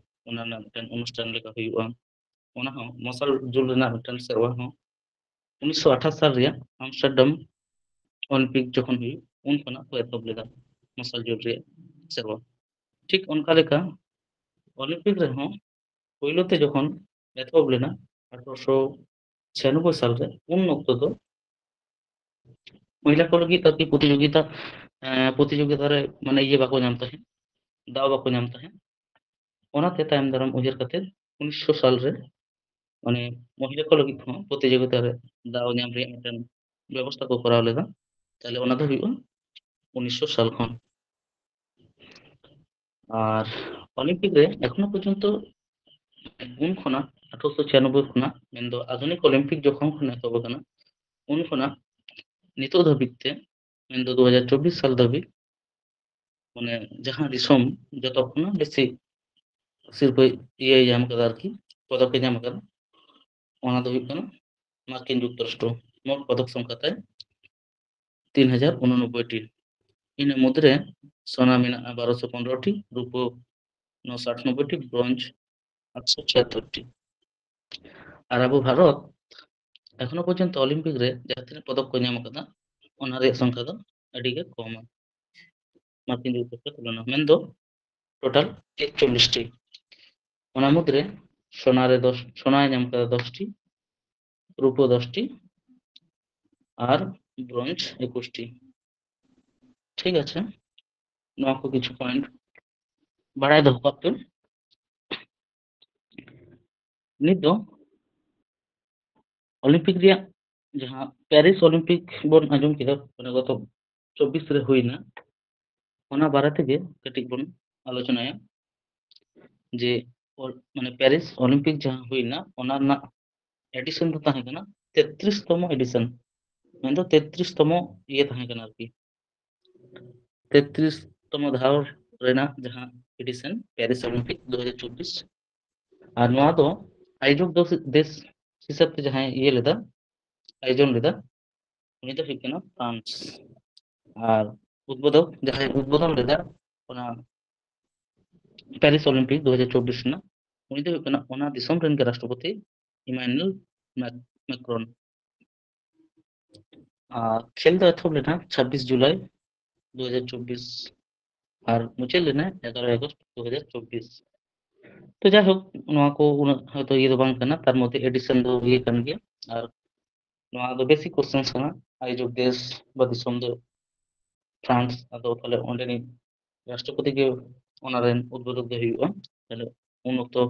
ᱚᱱᱟ ᱨᱮᱱᱟᱜ ᱢᱤᱫᱴᱮᱱ ᱚᱱᱩᱥᱴᱷᱟᱱ ᱞᱮᱠᱟ ᱦᱩᱭᱩᱜᱼᱟ᱾ ᱚᱱᱟ ᱦᱚᱸ ᱢᱚᱥᱟᱞ ᱡᱩᱞ ᱨᱮᱱᱟᱜ ᱢᱤᱫᱴᱮᱱ ᱥᱮᱨᱣᱟ ᱦᱚᱸ ᱩᱱᱤᱥᱥᱚ ᱟᱴᱷᱟᱥ ᱥᱟᱞ ᱨᱮᱭᱟᱜ ᱟᱢᱥᱴᱟᱨᱰᱟᱢ ᱚᱞᱤᱢᱯᱤᱠ ᱡᱚᱠᱷᱚᱱ ᱦᱩᱭᱩᱜ, ᱩᱱ ᱠᱷᱚᱱᱟᱜ ᱠᱚ ᱮᱛᱚᱦᱚᱵ ᱞᱮᱫᱟ ᱢᱚᱥᱟᱞ ᱡᱩᱞ ᱨᱮᱭᱟᱜ ᱥᱮᱨᱣᱟ᱾ ᱴᱷᱤᱠ ᱚᱱᱠᱟ ᱞᱮᱠᱟ ᱚᱞᱤᱢᱯᱤᱠ ᱨᱮᱦᱚᱸ ᱯᱳᱭᱞᱳ ᱛᱮ ᱡᱚᱠᱷᱚᱱ ᱮᱛᱚᱦᱚᱵ ᱞᱮᱱᱟ ᱟᱴᱷᱨᱚᱥᱚ ᱪᱷᱤᱭᱟᱱᱚᱵᱵᱳᱭ ᱥᱟᱞ ᱨᱮ, ᱩᱱ ᱚᱠᱛᱚ ᱫᱚ ᱢᱚᱦᱤᱞᱟ ᱠᱚ ᱞᱟᱹᱜᱤᱫ ᱟᱨᱠᱤ ᱯᱨᱚᱛᱤᱡᱳᱜᱤᱛᱟ, ᱮᱸ, ᱯᱨᱚᱛᱤᱡᱳᱜᱤᱛᱟ ᱨᱮ ᱢᱟᱱᱮ ᱤᱭᱟᱹ ᱵᱟᱠᱚ ᱧᱟᱢ ᱛᱟᱦᱮᱸᱫ, ᱫᱟᱣ ᱵᱟᱠᱚ ᱧᱟᱢ ᱛᱟᱦᱮᱸᱫ᱾ ᱚᱱᱟᱛᱮ ᱛᱟᱭᱚᱢ ᱫᱟᱨᱟᱢ ᱩᱭᱦᱟᱹᱨ ᱠᱟᱛᱮ ᱩᱱᱤᱥᱥᱚ ᱥᱟᱞ ᱨᱮ ᱢᱟᱱᱮ ᱢᱚᱦᱤᱞᱟ ᱠᱚ ᱞᱟᱹᱜᱤᱫ ᱦᱚᱸ ᱯᱨᱚᱛᱤᱡᱳᱜᱤᱛᱟ ᱨᱮ ᱫᱟᱣ ᱧᱟᱢ ᱨᱮᱭᱟᱜ ᱢᱤᱫᱴᱮᱱ ᱵᱮᱵᱚᱥᱛᱷᱟ ᱠᱚ ᱠᱚᱨᱟᱣ ᱞᱮᱫᱟ᱾ ᱛᱟᱦᱞᱮ ᱚᱱᱟ ᱫᱚ ᱦᱩᱭᱩᱜᱼᱟ ᱩᱱᱤᱥᱥᱚ ᱥᱟᱞ ᱠᱷᱚᱱ᱾ ᱟᱨ ᱚᱞᱤᱢᱯᱤᱠ ᱨᱮ ᱮᱠᱷᱚᱱᱳ ᱯᱚᱨᱡᱚᱱᱛᱚ ᱩᱱ ᱠᱷᱚᱱᱟᱜ, ᱟᱴᱷᱨᱚᱥᱚ ᱪᱷᱤᱭᱟᱱᱚᱵᱵᱳᱭ ᱠᱷᱚᱱᱟᱜ, ᱢᱮᱱᱫᱚ ᱟᱫᱷᱩᱱᱤᱠ ᱚᱞᱤᱢᱯᱤᱠ ᱡᱚᱠᱷᱚᱱ ᱠᱷᱚᱱ ᱮᱛᱚᱦᱚᱵ ᱟᱠᱟᱱᱟ, ᱩᱱ ᱠᱷᱚᱱᱟᱜ ᱱᱤᱛᱚᱜ ᱫᱷᱟᱹᱵᱤᱡ ᱛᱮ, ᱢᱮᱱᱫᱚ ᱫᱩ ᱦᱟᱡᱟᱨ ᱪᱚᱵᱵᱤᱥ ᱥᱟᱞ ᱫᱷᱟᱹᱵᱤᱡ, ᱢᱟᱱᱮ ᱡᱟᱦᱟᱸ ᱫᱤᱥᱚᱢ ᱡᱚᱛᱚ ᱠᱷᱚᱱᱟᱜ ᱵᱮᱥᱤ ᱥᱤᱨᱯᱟᱹ ᱤᱭᱟᱹᱭ ᱧᱟᱢ ᱠᱟᱫᱟ ᱟᱨᱠᱤ, ᱯᱚᱫᱚᱠ ᱮ ᱧᱟᱢ ᱠᱟᱫᱟ, ᱚᱱᱟ ᱫᱚ ᱦᱩᱭᱩᱜ ᱠᱟᱱᱟ ᱢᱟᱨᱠᱤᱱ ᱡᱩᱠᱛᱚᱨᱟᱥᱴᱨᱚ᱾ ᱢᱳᱴ ᱯᱚᱫᱚᱠ ᱥᱚᱝᱠᱷᱟ ᱛᱟᱭ ᱛᱤᱱ ᱦᱟᱡᱟᱨ ᱩᱱᱚᱱᱚᱵᱵᱳᱭ ᱴᱤ᱾ ᱤᱱᱟᱹ ᱢᱩᱫᱽᱨᱮ ᱥᱳᱱᱟ ᱢᱮᱱᱟᱜᱼᱟ ᱵᱟᱨᱚᱥᱚ ᱯᱚᱱᱨᱚ ᱴᱤ, ᱨᱩᱯᱟᱹ ᱱᱚᱥᱚ ᱟᱴᱷᱟᱱᱚᱵᱵᱳᱭ ᱴᱤ, ᱵᱨᱚᱸᱡᱽ ᱟᱴᱥᱚ ᱪᱷᱤᱭᱟᱛᱛᱳᱨ ᱴᱤ᱾ ᱟᱨ ᱟᱵᱚ ᱵᱷᱟᱨᱚᱛ ᱮᱠᱷᱚᱱᱳ ᱯᱚᱨᱡᱚᱱᱛᱚ ᱚᱞᱤᱢᱯᱤᱠ ᱨᱮ ᱡᱟᱦᱟᱸ ᱛᱤᱱᱟᱹᱜ ᱯᱚᱫᱚᱠ ᱠᱚ ᱧᱟᱢ ᱟᱠᱟᱫᱟ, ᱚᱱᱟ ᱨᱮᱭᱟᱜ ᱥᱚᱝᱠᱷᱟ ᱫᱚ ᱟᱹᱰᱤ ᱜᱮ ᱠᱚᱢᱟ, ᱢᱟᱨᱠᱤᱱ ᱡᱩᱠᱛᱚᱨᱟᱥᱴᱨᱚ ᱛᱩᱞᱚᱱᱟ, ᱢᱮᱱᱫᱚ ᱴᱳᱴᱟᱞ ᱮᱠᱪᱚᱞᱞᱤᱥ ᱴᱤ᱾ ᱚᱱᱟ ᱢᱩᱫᱽᱨᱮ ᱥᱳᱱᱟ ᱨᱮ ᱫᱚᱥ, ᱥᱳᱱᱟᱭ ᱧᱟᱢ ᱠᱟᱫᱟ ᱫᱚᱥ ᱴᱤ, ᱨᱩᱯᱟᱹ ᱫᱚᱥ ᱴᱤ ᱟᱨ ᱵᱨᱚᱸᱡᱽ ᱮᱠᱩᱥ ᱴᱤ᱾ ᱴᱷᱤᱠ ᱟᱪᱷᱮ, ᱱᱚᱣᱟ ᱠᱚ ᱠᱤᱪᱷᱩ ᱯᱚᱭᱮᱱᱴ ᱵᱟᱲᱟᱭ ᱫᱚᱦᱚ ᱠᱟᱜ ᱯᱮ᱾ ᱱᱤᱛ ᱫᱚ ᱚᱞᱤᱢᱯᱤᱠ ᱨᱮᱭᱟᱜ ᱡᱟᱦᱟᱸ ᱯᱮᱨᱤᱥ ᱚᱞᱤᱢᱯᱤᱠ ᱵᱚᱱ ᱟᱸᱡᱚᱢ ᱠᱮᱫᱟ, ᱢᱟᱱᱮ ᱜᱚᱛᱚ ᱪᱚᱵᱵᱤᱥ ᱨᱮ ᱦᱩᱭᱱᱟ, ᱚᱱᱟ ᱵᱟᱨᱮ ᱛᱮᱜᱮ ᱠᱟᱹᱴᱤᱡ ᱵᱚᱱ ᱟᱞᱳᱪᱚᱱᱟᱭᱟ ᱡᱮ ᱚᱞ-, ᱢᱟᱱᱮ ᱯᱮᱨᱤᱥ ᱚᱞᱤᱢᱯᱤᱠ ᱡᱟᱦᱟᱸ ᱦᱩᱭᱱᱟ, ᱚᱱᱟ ᱨᱮᱱᱟᱜ ᱮᱰᱤᱥᱚᱱ ᱫᱚ ᱛᱟᱦᱮᱸ ᱠᱟᱱᱟ ᱛᱮᱛᱨᱤᱥ ᱛᱚᱢᱚ ᱮᱰᱤᱥᱚᱱ, ᱢᱮᱱᱫᱚ ᱛᱮᱛᱨᱤᱥ ᱛᱚᱢᱚ ᱤᱭᱟᱹ ᱛᱟᱦᱮᱸ ᱠᱟᱱᱟ ᱟᱨᱠᱤ, ᱛᱮᱛᱨᱤᱥ ᱛᱚᱢᱚ ᱫᱷᱟᱣ ᱨᱮᱱᱟᱜ ᱡᱟᱦᱟᱸ ᱮᱰᱤᱥᱚᱱ ᱯᱮᱨᱤᱥ ᱚᱞᱤᱢᱯᱤᱠ ᱫᱩ ᱦᱟᱡᱟᱨ ᱪᱚᱵᱵᱤᱥ᱾ ᱟᱨ ᱱᱚᱣᱟ ᱫᱚ ᱟᱭᱳᱡᱚᱠ ᱫᱚ ᱫᱮᱥ ᱦᱤᱥᱟᱹᱵ ᱛᱮ ᱡᱟᱦᱟᱸᱭ ᱤᱭᱟᱹ ᱞᱮᱫᱟ, ᱟᱭᱳᱡᱚᱱ ᱞᱮᱫᱟ, ᱩᱱᱤ ᱫᱚ ᱦᱩᱭᱩᱜ ᱠᱟᱱᱟ ᱯᱷᱨᱟᱱᱥ᱾ ᱟᱨ ᱩᱫᱵᱳᱫᱚᱠ, ᱡᱟᱦᱟᱸᱭ ᱩᱫᱵᱳᱫᱚᱱ ᱞᱮᱫᱟ ᱚᱱᱟ ᱯᱮᱨᱤᱥ ᱚᱞᱤᱢᱯᱤᱠ ᱫᱩ ᱦᱟᱡᱟᱨ ᱪᱚᱵᱵᱤᱥ ᱨᱮᱱᱟᱜ, ᱩᱱᱤ ᱫᱚ ᱦᱩᱭᱩᱜ ᱠᱟᱱᱟ ᱚᱱᱟ ᱫᱤᱥᱚᱢ ᱨᱮᱱ ᱜᱮ ᱨᱟᱥᱴᱨᱚᱯᱚᱛᱤ ᱤᱢᱟᱱᱩᱭᱮᱞ ᱢᱮᱠ-, ᱢᱮᱠᱨᱚᱱ᱾ ᱟᱨ ᱠᱷᱮᱞ ᱫᱚ ᱮᱛᱚᱦᱚᱵ ᱞᱮᱱᱟ ᱪᱷᱟᱵᱵᱤᱥ ᱡᱩᱞᱟᱭ ᱫᱩ ᱦᱟᱡᱟᱨ ᱪᱚᱵᱵᱤᱥ ᱟᱨ ᱢᱩᱪᱟᱹᱫ ᱞᱮᱱᱟ ᱮᱜᱟᱨᱚ ᱟᱜᱚᱥᱴ ᱫᱩ ᱦᱟᱡᱟᱨ ᱪᱚᱵᱵᱤᱥ᱾ ᱛᱚ, ᱡᱟᱭᱦᱳᱠ, ᱱᱚᱣᱟ ᱠᱚ ᱩᱱᱟᱹᱜ ᱦᱚᱭᱛᱳ ᱤᱭᱟᱹ ᱫᱚ ᱵᱟᱝ ᱠᱟᱱᱟ, ᱛᱟᱨ ᱢᱚᱫᱽᱫᱷᱮ ᱮᱰᱤᱥᱚᱱ ᱫᱚ ᱤᱭᱟᱹ ᱠᱟᱱ ᱜᱮᱭᱟ᱾ ᱟᱨ ᱱᱚᱣᱟ ᱫᱚ ᱵᱮᱥᱤᱠ ᱠᱚᱥᱪᱮᱱ ᱠᱟᱱᱟ, ᱟᱭᱳᱡᱚᱠ ᱫᱮᱥ ᱵᱟ ᱫᱤᱥᱚᱢ ᱫᱚ ᱯᱷᱨᱟᱱᱥ, ᱟᱫᱚ ᱛᱟᱦᱞᱮ ᱚᱸᱰᱮᱱᱤᱡ ᱨᱟᱥᱴᱨᱚᱯᱚᱛᱤ ᱜᱮ ᱚᱱᱟ ᱨᱮᱱ ᱩᱫᱵᱳᱫᱚᱠ ᱫᱚ ᱦᱩᱭᱩᱜᱼᱟ᱾ ᱛᱟᱦᱞᱮ ᱩᱱ ᱚᱠᱛᱚ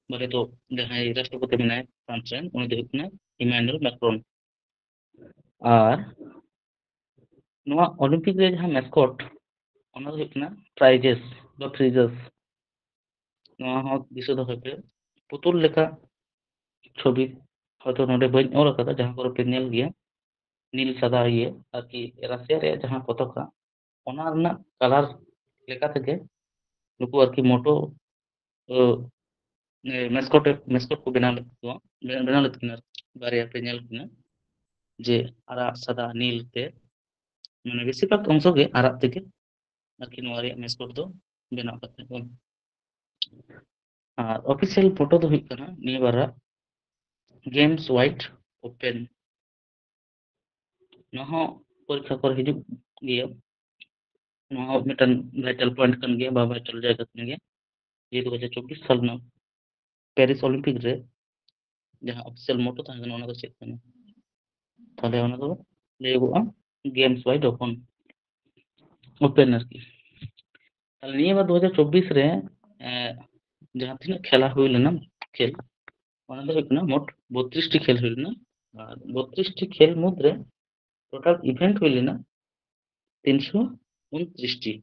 ᱵᱟᱨᱮ ᱫᱚ ᱡᱟᱦᱟᱸᱭ ᱨᱟᱥᱴᱨᱚᱯᱚᱛᱤ ᱢᱮᱱᱟᱭ ᱯᱷᱨᱟᱱᱥ ᱨᱮᱱ, ᱩᱱᱤ ᱫᱚ ᱦᱩᱭᱩᱜ ᱠᱟᱱᱟ ᱤᱢᱟᱱᱩᱭᱮᱞ ᱢᱮᱠᱨᱚᱱ᱾ ᱟᱨ ᱱᱚᱣᱟ ᱚᱞᱤᱢᱯᱤᱠ ᱨᱮ ᱡᱟᱦᱟᱸ ᱢᱮᱥᱠᱚᱴ, ᱚᱱᱟ ᱫᱚ ᱦᱩᱭᱩᱜ ᱠᱟᱱᱟ ᱴᱨᱟᱭᱡᱮᱥ ᱵᱟ ᱯᱷᱨᱤᱡᱟᱥ᱾ ᱱᱚᱣᱟ ᱦᱚᱸ ᱫᱤᱥᱟᱹ ᱫᱚᱦᱚᱭ ᱯᱮ, ᱯᱩᱛᱩᱞ ᱞᱮᱠᱟ ᱪᱷᱚᱵᱤ, ᱦᱚᱭᱛᱳ ᱱᱚᱰᱮ ᱵᱟᱹᱧ ᱚᱞ ᱟᱠᱟᱫᱟ, ᱡᱟᱦᱟᱸ ᱠᱚᱨᱮ ᱯᱮ ᱧᱮᱞ ᱜᱮᱭᱟ, ᱱᱤᱞ ᱥᱟᱫᱟ ᱤᱭᱟᱹ ᱟᱨᱠᱤ, ᱨᱟᱥᱤᱭᱟ ᱨᱮᱭᱟᱜ ᱡᱟᱦᱟᱸ ᱯᱚᱛᱟᱠᱟ, ᱚᱱᱟ ᱨᱮᱱᱟᱜ ᱠᱟᱞᱟᱨ ᱞᱮᱠᱟ ᱛᱮᱜᱮ ᱱᱩᱠᱩ ᱟᱨᱠᱤ ᱢᱚᱴᱳ, ᱚ, ᱮ, ᱢᱮᱥᱠᱚᱴ, ᱢᱮᱥᱠᱚᱴ ᱠᱚ ᱵᱮᱱᱟᱣ ᱞᱮᱫ ᱠᱚᱣᱟ, ᱵᱮᱱᱟᱣ ᱞᱮᱫ ᱠᱤᱱᱟ, ᱵᱟᱨᱭᱟ ᱯᱮ ᱧᱮᱞ ᱠᱤᱱᱟ, ᱡᱮ ᱟᱨᱟᱜ, ᱥᱟᱫᱟ, ᱱᱤᱞ ᱛᱮ, ᱢᱟᱱᱮ ᱵᱮᱥᱤᱨ ᱵᱷᱟᱜᱽ ᱚᱝᱥᱚ ᱜᱮ ᱟᱨᱟᱜ ᱛᱮᱜᱮ ᱟᱨᱠᱤ ᱱᱚᱣᱟ ᱨᱮᱭᱟᱜ ᱢᱮᱥᱠᱚᱴ ᱫᱚ ᱵᱮᱱᱟᱣ ᱠᱟᱛᱮ ᱠᱚ᱾ ᱟᱨ ᱚᱯᱷᱤᱥᱤᱭᱟᱞ ᱯᱷᱳᱴᱳ ᱫᱚ ᱦᱩᱭᱩᱜ ᱠᱟᱱᱟ ᱱᱤᱭᱟᱹ ᱵᱟᱨᱟᱜ ᱜᱮᱢᱥ ᱣᱟᱭᱤᱰ ᱳᱯᱮᱱ᱾ ᱱᱚᱣᱟ ᱦᱚᱸ ᱯᱚᱨᱤᱠᱠᱷᱟ ᱠᱚᱨᱮ ᱦᱤᱡᱩᱜ ᱜᱮᱭᱟ᱾ ᱱᱚᱣᱟ ᱦᱚᱸ ᱢᱤᱫᱴᱟᱝ ᱵᱷᱟᱭᱴᱟᱞ ᱯᱚᱭᱮᱱᱴ ᱠᱟᱱ ᱜᱮᱭᱟ ᱵᱟ ᱵᱷᱟᱭᱴᱟᱞ ᱡᱟᱭᱜᱟ ᱠᱟᱱ ᱜᱮᱭᱟ᱾ ᱡᱮ ᱫᱩ ᱦᱟᱡᱟᱨ ᱪᱚᱵᱵᱤᱥ ᱥᱟᱞ ᱨᱮᱱᱟᱜ ᱯᱮᱨᱤᱥ ᱚᱞᱤᱢᱯᱤᱠ ᱨᱮ ᱡᱟᱦᱟᱸ ᱚᱯᱷᱤᱥᱤᱭᱟᱞ ᱢᱚᱴᱳ ᱛᱟᱦᱮᱸ ᱠᱟᱱᱟ, ᱚᱱᱟ ᱫᱚ ᱪᱮᱫ ᱠᱟᱱᱟ? ᱛᱟᱦᱞᱮ ᱚᱱᱟ ᱫᱚ ᱞᱟᱹᱭᱟᱹᱜᱚᱜᱼᱟ ᱜᱮᱢᱥ ᱣᱟᱭᱤᱰ ᱳᱯᱮᱱ, ᱳᱯᱮᱱ ᱟᱨᱠᱤ᱾ ᱛᱟᱦᱞᱮ ᱱᱤᱭᱟᱹ ᱵᱟᱨ ᱫᱩ ᱦᱟᱡᱟᱨ ᱪᱚᱵᱵᱤᱥ ᱨᱮ, ᱮ, ᱡᱟᱦᱟᱸ ᱛᱤᱱᱟᱹᱜ ᱠᱷᱮᱞᱟ ᱦᱩᱭ ᱞᱮᱱᱟ, ᱠᱷᱮᱞ, ᱚᱱᱟ ᱫᱚ ᱦᱩᱭᱩᱜ ᱠᱟᱱᱟ ᱢᱳᱴ ᱵᱚᱛᱨᱤᱥ ᱴᱤ ᱠᱷᱮᱞ ᱦᱩᱭ ᱞᱮᱱᱟ᱾ ᱟᱨ ᱵᱚᱛᱨᱤᱥ ᱴᱤ ᱠᱷᱮᱞ ᱢᱩᱫᱽᱨᱮ ᱴᱳᱴᱟᱞ ᱤᱵᱷᱮᱱᱴ ᱦᱩᱭ ᱞᱮᱱᱟ ᱛᱤᱱᱥᱚ ᱩᱱᱛᱨᱤᱥ ᱴᱤ᱾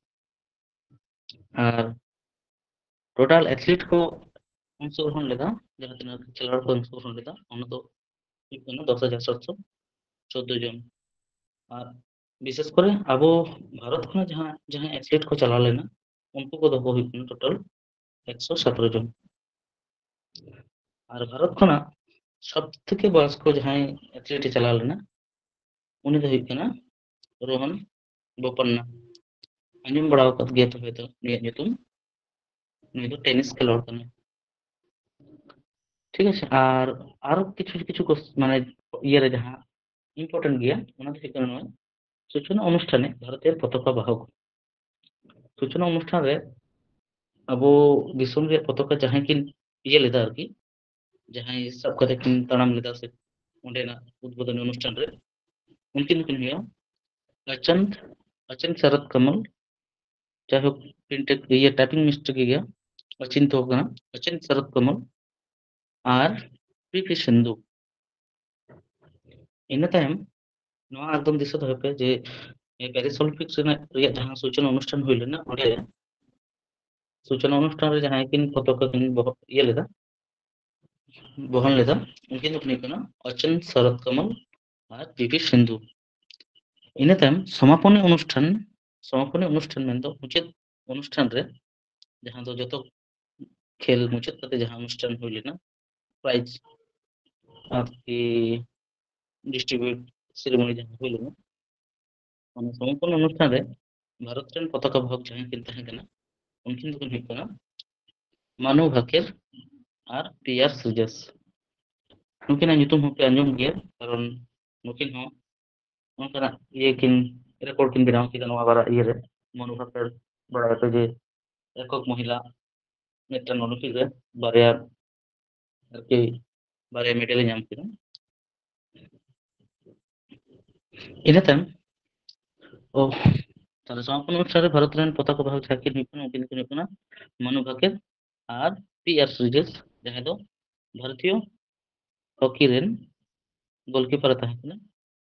ᱟᱨ ᱴᱳᱴᱟᱞ ᱮᱛᱷᱞᱤᱴ ᱠᱚ ᱚᱝᱥᱚᱜᱨᱚᱦᱚᱱ ᱞᱮᱫᱟ, ᱡᱟᱦᱟᱸ ᱛᱤᱱᱟᱹᱜ ᱠᱷᱮᱞᱣᱟᱲ ᱠᱚ ᱚᱝᱥᱚᱜᱨᱚᱦᱚᱱ ᱞᱮᱫᱟ, ᱚᱱᱟ ᱫᱚ ᱦᱩᱭᱩᱜ ᱠᱟᱱᱟ ᱫᱚᱥ ᱦᱟᱡᱟᱨ ᱥᱟᱛᱥᱚ ᱪᱳᱫᱫᱳ ᱡᱚᱱ᱾ ᱟᱨ ᱵᱤᱥᱮᱥ ᱠᱚᱨᱮ ᱟᱵᱚ ᱵᱷᱟᱨᱚᱛ ᱠᱷᱚᱱᱟᱜ ᱡᱟᱦᱟᱸ ᱡᱟᱦᱟᱸ ᱮᱛᱷᱞᱤᱴ ᱠᱚ ᱪᱟᱞᱟᱣ ᱞᱮᱱᱟ, ᱩᱱᱠᱩ ᱠᱚᱫᱚ ᱠᱚ ᱦᱩᱭᱩᱜ ᱠᱟᱱᱟ ᱴᱳᱴᱟᱞ ᱮᱠᱥᱚ ᱥᱟᱛᱮᱨᱚ ᱡᱚᱱ᱾ ᱟᱨ ᱵᱷᱟᱨᱚᱛ ᱠᱷᱚᱱᱟᱜ ᱥᱚᱵ ᱛᱷᱮᱠᱮ ᱵᱚᱭᱚᱥᱠᱚ ᱡᱟᱦᱟᱸᱭ ᱮᱛᱷᱞᱤᱴ ᱮ ᱪᱟᱞᱟᱣ ᱞᱮᱱᱟ, ᱩᱱᱤ ᱫᱚ ᱦᱩᱭᱩᱜ ᱠᱟᱱᱟ ᱨᱳᱦᱚᱱ ᱵᱳᱯᱟᱱᱱᱟ᱾ ᱟᱸᱡᱚᱢ ᱵᱟᱲᱟ ᱟᱠᱟᱫ ᱜᱮᱭᱟ ᱯᱮ ᱦᱚᱭᱛᱳ ᱩᱱᱤᱭᱟᱜ ᱧᱩᱛᱩᱢ᱾ ᱩᱱᱤ ᱫᱚ ᱴᱮᱱᱤᱥ ᱠᱷᱮᱞᱳᱲ ᱠᱟᱱᱟᱭ᱾ ᱴᱷᱤᱠ ᱟᱪᱷᱮ, ᱟᱨ ᱟᱨᱚ ᱠᱤᱪᱷᱩ ᱠᱤᱪᱷᱩ ᱠᱚᱥ-, ᱢᱟᱱᱮ ᱤᱭᱟᱹ ᱨᱮ ᱡᱟᱦᱟᱸ ᱤᱢᱯᱚᱨᱴᱮᱱᱴ ᱜᱮᱭᱟ, ᱚᱱᱟ ᱫᱚ ᱦᱩᱭᱩᱜ ᱠᱟᱱᱟ ᱱᱚᱣᱟ ᱥᱩᱪᱚᱱᱟ ᱚᱱᱩᱥᱴᱷᱟᱱᱮ ᱵᱷᱟᱨᱚᱛᱤᱭᱚ ᱯᱚᱛᱟᱠᱟ ᱵᱟᱦᱚᱠ᱾ ᱥᱩᱪᱚᱱᱟ ᱚᱱᱩᱥᱴᱷᱟᱱ ᱨᱮ ᱟᱵᱚ ᱫᱤᱥᱚᱢ ᱨᱮᱭᱟᱜ ᱯᱚᱛᱟᱠᱟ ᱡᱟᱦᱟᱸᱭ ᱠᱤᱱ ᱤᱭᱟᱹ ᱞᱮᱫᱟ ᱟᱨᱠᱤ, ᱡᱟᱦᱟᱸᱭ ᱥᱟᱵ ᱠᱟᱛᱮ ᱠᱤᱱ ᱛᱟᱲᱟᱢ ᱞᱮᱫᱟ ᱥᱮ ᱚᱸᱰᱮᱱᱟᱜ ᱩᱫᱵᱳᱫᱚᱱᱤ ᱚᱱᱩᱥᱴᱷᱟᱱ ᱨᱮ, ᱩᱱᱠᱤᱱ ᱫᱚᱠᱤᱱ ᱦᱩᱭᱩᱜᱼᱟ ᱟᱪᱟᱱ, ᱟᱪᱟᱱ ᱥᱟᱨᱚᱫ ᱠᱟᱢᱚᱞ᱾ ᱡᱟᱭᱦᱳᱠ, ᱯᱨᱤᱱᱴ ᱤᱭᱟᱹ ᱴᱟᱭᱯᱤᱝ ᱢᱤᱥᱴᱮᱠ ᱜᱮᱭᱟ, ᱚᱪᱤᱱᱛᱚ ᱠᱟᱱᱟ, ᱚᱪᱤᱱ ᱥᱟᱨᱚᱫ ᱠᱚᱢᱚᱞ ᱟᱨ ᱯᱤ ᱯᱤ ᱥᱤᱱᱫᱷᱩ᱾ ᱤᱱᱟᱹ ᱛᱟᱭᱚᱢ ᱱᱚᱣᱟ ᱮᱠᱫᱚᱢ ᱫᱤᱥᱟᱹ ᱫᱚᱦᱚᱭ ᱯᱮ ᱡᱮ ᱯᱮᱨᱤᱥ ᱚᱞᱤᱢᱯᱤᱠᱥ ᱨᱮᱱᱟᱜ ᱨᱮᱭᱟᱜ ᱡᱟᱦᱟᱸ ᱥᱩᱪᱚᱱᱟ ᱚᱱᱩᱥᱴᱷᱟᱱ ᱦᱩᱭ ᱞᱮᱱᱟ, ᱚᱸᱰᱮ ᱥᱩᱪᱚᱱᱟ ᱚᱱᱩᱥᱴᱷᱟᱱ ᱨᱮ ᱡᱟᱦᱟᱸᱭ ᱠᱤᱱ ᱯᱚᱛᱟᱠᱟ ᱠᱤᱱ ᱵᱚᱦᱚ-, ᱤᱭᱟᱹ ᱞᱮᱫᱟ, ᱵᱚᱦᱚᱱ ᱞᱮᱫᱟ, ᱩᱱᱠᱤᱱ ᱫᱚᱠᱤᱱ ᱦᱩᱭᱩᱜ ᱠᱟᱱᱟ ᱚᱪᱤᱱ ᱥᱟᱨᱚᱫ ᱠᱚᱢᱚᱞ ᱟᱨ ᱯᱤ ᱯᱤ ᱥᱤᱱᱫᱷᱩ᱾ ᱤᱱᱟᱹ ᱛᱟᱭᱚᱢ ᱥᱚᱢᱟᱯᱚᱱᱤ ᱚᱱᱩᱥᱴᱷᱟᱱ, ᱥᱚᱢᱟᱯᱚᱱᱤ ᱚᱱᱩᱥᱴᱷᱟᱱ ᱢᱮᱱᱫᱚ ᱢᱩᱪᱟᱹᱫ ᱚᱱᱩᱥᱴᱷᱟᱱ ᱨᱮ, ᱡᱟᱦᱟᱸ ᱫᱚ ᱡᱚᱛᱚ ᱠᱷᱮᱞ ᱢᱩᱪᱟᱹᱫ ᱠᱟᱛᱮ ᱡᱟᱦᱟᱸ ᱚᱱᱩᱥᱴᱷᱟᱱ ᱦᱩᱭ ᱞᱮᱱᱟ, ᱯᱨᱟᱭᱤᱡᱽ ᱟᱨᱠᱤ ᱰᱤᱥᱴᱨᱤᱵᱤᱭᱩᱴ ᱥᱮᱨᱮᱢᱚᱱᱤ ᱡᱟᱦᱟᱸ ᱦᱩᱭ ᱞᱮᱱᱟ, ᱚᱱᱟ ᱥᱚᱢᱟᱯᱚᱱ ᱚᱱᱩᱥᱴᱷᱟᱱ ᱨᱮ ᱵᱷᱟᱨᱚᱛ ᱨᱮᱱ ᱯᱚᱛᱟᱠᱟ ᱵᱟᱦᱚᱠ ᱡᱟᱦᱟᱸᱭ ᱠᱤᱱ ᱛᱟᱦᱮᱸ ᱠᱟᱱᱟ, ᱩᱱᱠᱤᱱ ᱫᱚᱠᱤᱱ ᱦᱩᱭᱩᱜ ᱠᱟᱱᱟ ᱢᱟᱱᱩ ᱵᱷᱟᱠᱮᱨ ᱟᱨ ᱯᱤ ᱟᱨ ᱥᱨᱤᱡᱟᱥ᱾ ᱱᱩᱠᱤᱱᱟᱜ ᱧᱩᱛᱩᱢ ᱦᱚᱸᱯᱮ ᱟᱸᱡᱚᱢ ᱜᱮᱭᱟ, ᱠᱟᱨᱚᱱ ᱱᱩᱠᱤᱱ ᱦᱚᱸ ᱚᱱᱠᱟᱱᱟᱜ ᱤᱭᱟᱹ ᱠᱤᱱ, ᱨᱮᱠᱚᱨᱰ ᱠᱤᱱ ᱵᱮᱱᱟᱣ ᱠᱮᱫᱟ ᱱᱚᱣᱟ ᱵᱟᱨᱭᱟ ᱤᱭᱟᱹ ᱨᱮ᱾ ᱢᱟᱱᱩ ᱵᱷᱟᱠᱮᱨ, ᱵᱟᱲᱟᱭᱟᱯᱮ ᱡᱮ ᱮᱠᱚᱠ ᱢᱚᱦᱤᱞᱟ ᱢᱤᱫᱴᱟᱝ ᱚᱞᱤᱢᱯᱤᱠ ᱨᱮ ᱵᱟᱨᱭᱟ ᱟᱨᱠᱤ ᱵᱟᱨᱭᱟ ᱢᱮᱰᱮᱞ ᱮ ᱧᱟᱢ ᱠᱮᱫᱟ᱾ ᱤᱱᱟᱹ ᱛᱟᱭᱚᱢ, ᱚ, ᱛᱟᱦᱞᱮ ᱥᱚᱢᱟᱯᱚᱱ ᱚᱱᱩᱥᱴᱷᱟᱱ ᱨᱮ ᱵᱷᱟᱨᱚᱛ ᱨᱮᱱ ᱯᱚᱛᱟᱠᱟ ᱵᱟᱦᱚᱠ ᱡᱟᱦᱟᱸ ᱠᱤᱱ ᱦᱩᱭᱩᱜ ᱠᱟᱱᱟ, ᱩᱱᱠᱤᱱ ᱫᱚᱠᱤᱱ ᱦᱩᱭᱩᱜ ᱠᱟᱱᱟ ᱢᱟᱱᱩ ᱵᱷᱟᱠᱮᱨ ᱟᱨ ᱯᱤ ᱟᱨ ᱥᱨᱤᱡᱟᱥ, ᱡᱟᱦᱟᱸᱭ ᱫᱚ ᱵᱷᱟᱨᱚᱛᱤᱭᱚ ᱦᱚᱠᱤ ᱨᱮᱱ ᱜᱳᱞᱠᱤᱯᱟᱨ ᱮ ᱛᱟᱦᱮᱸ ᱠᱟᱱᱟ,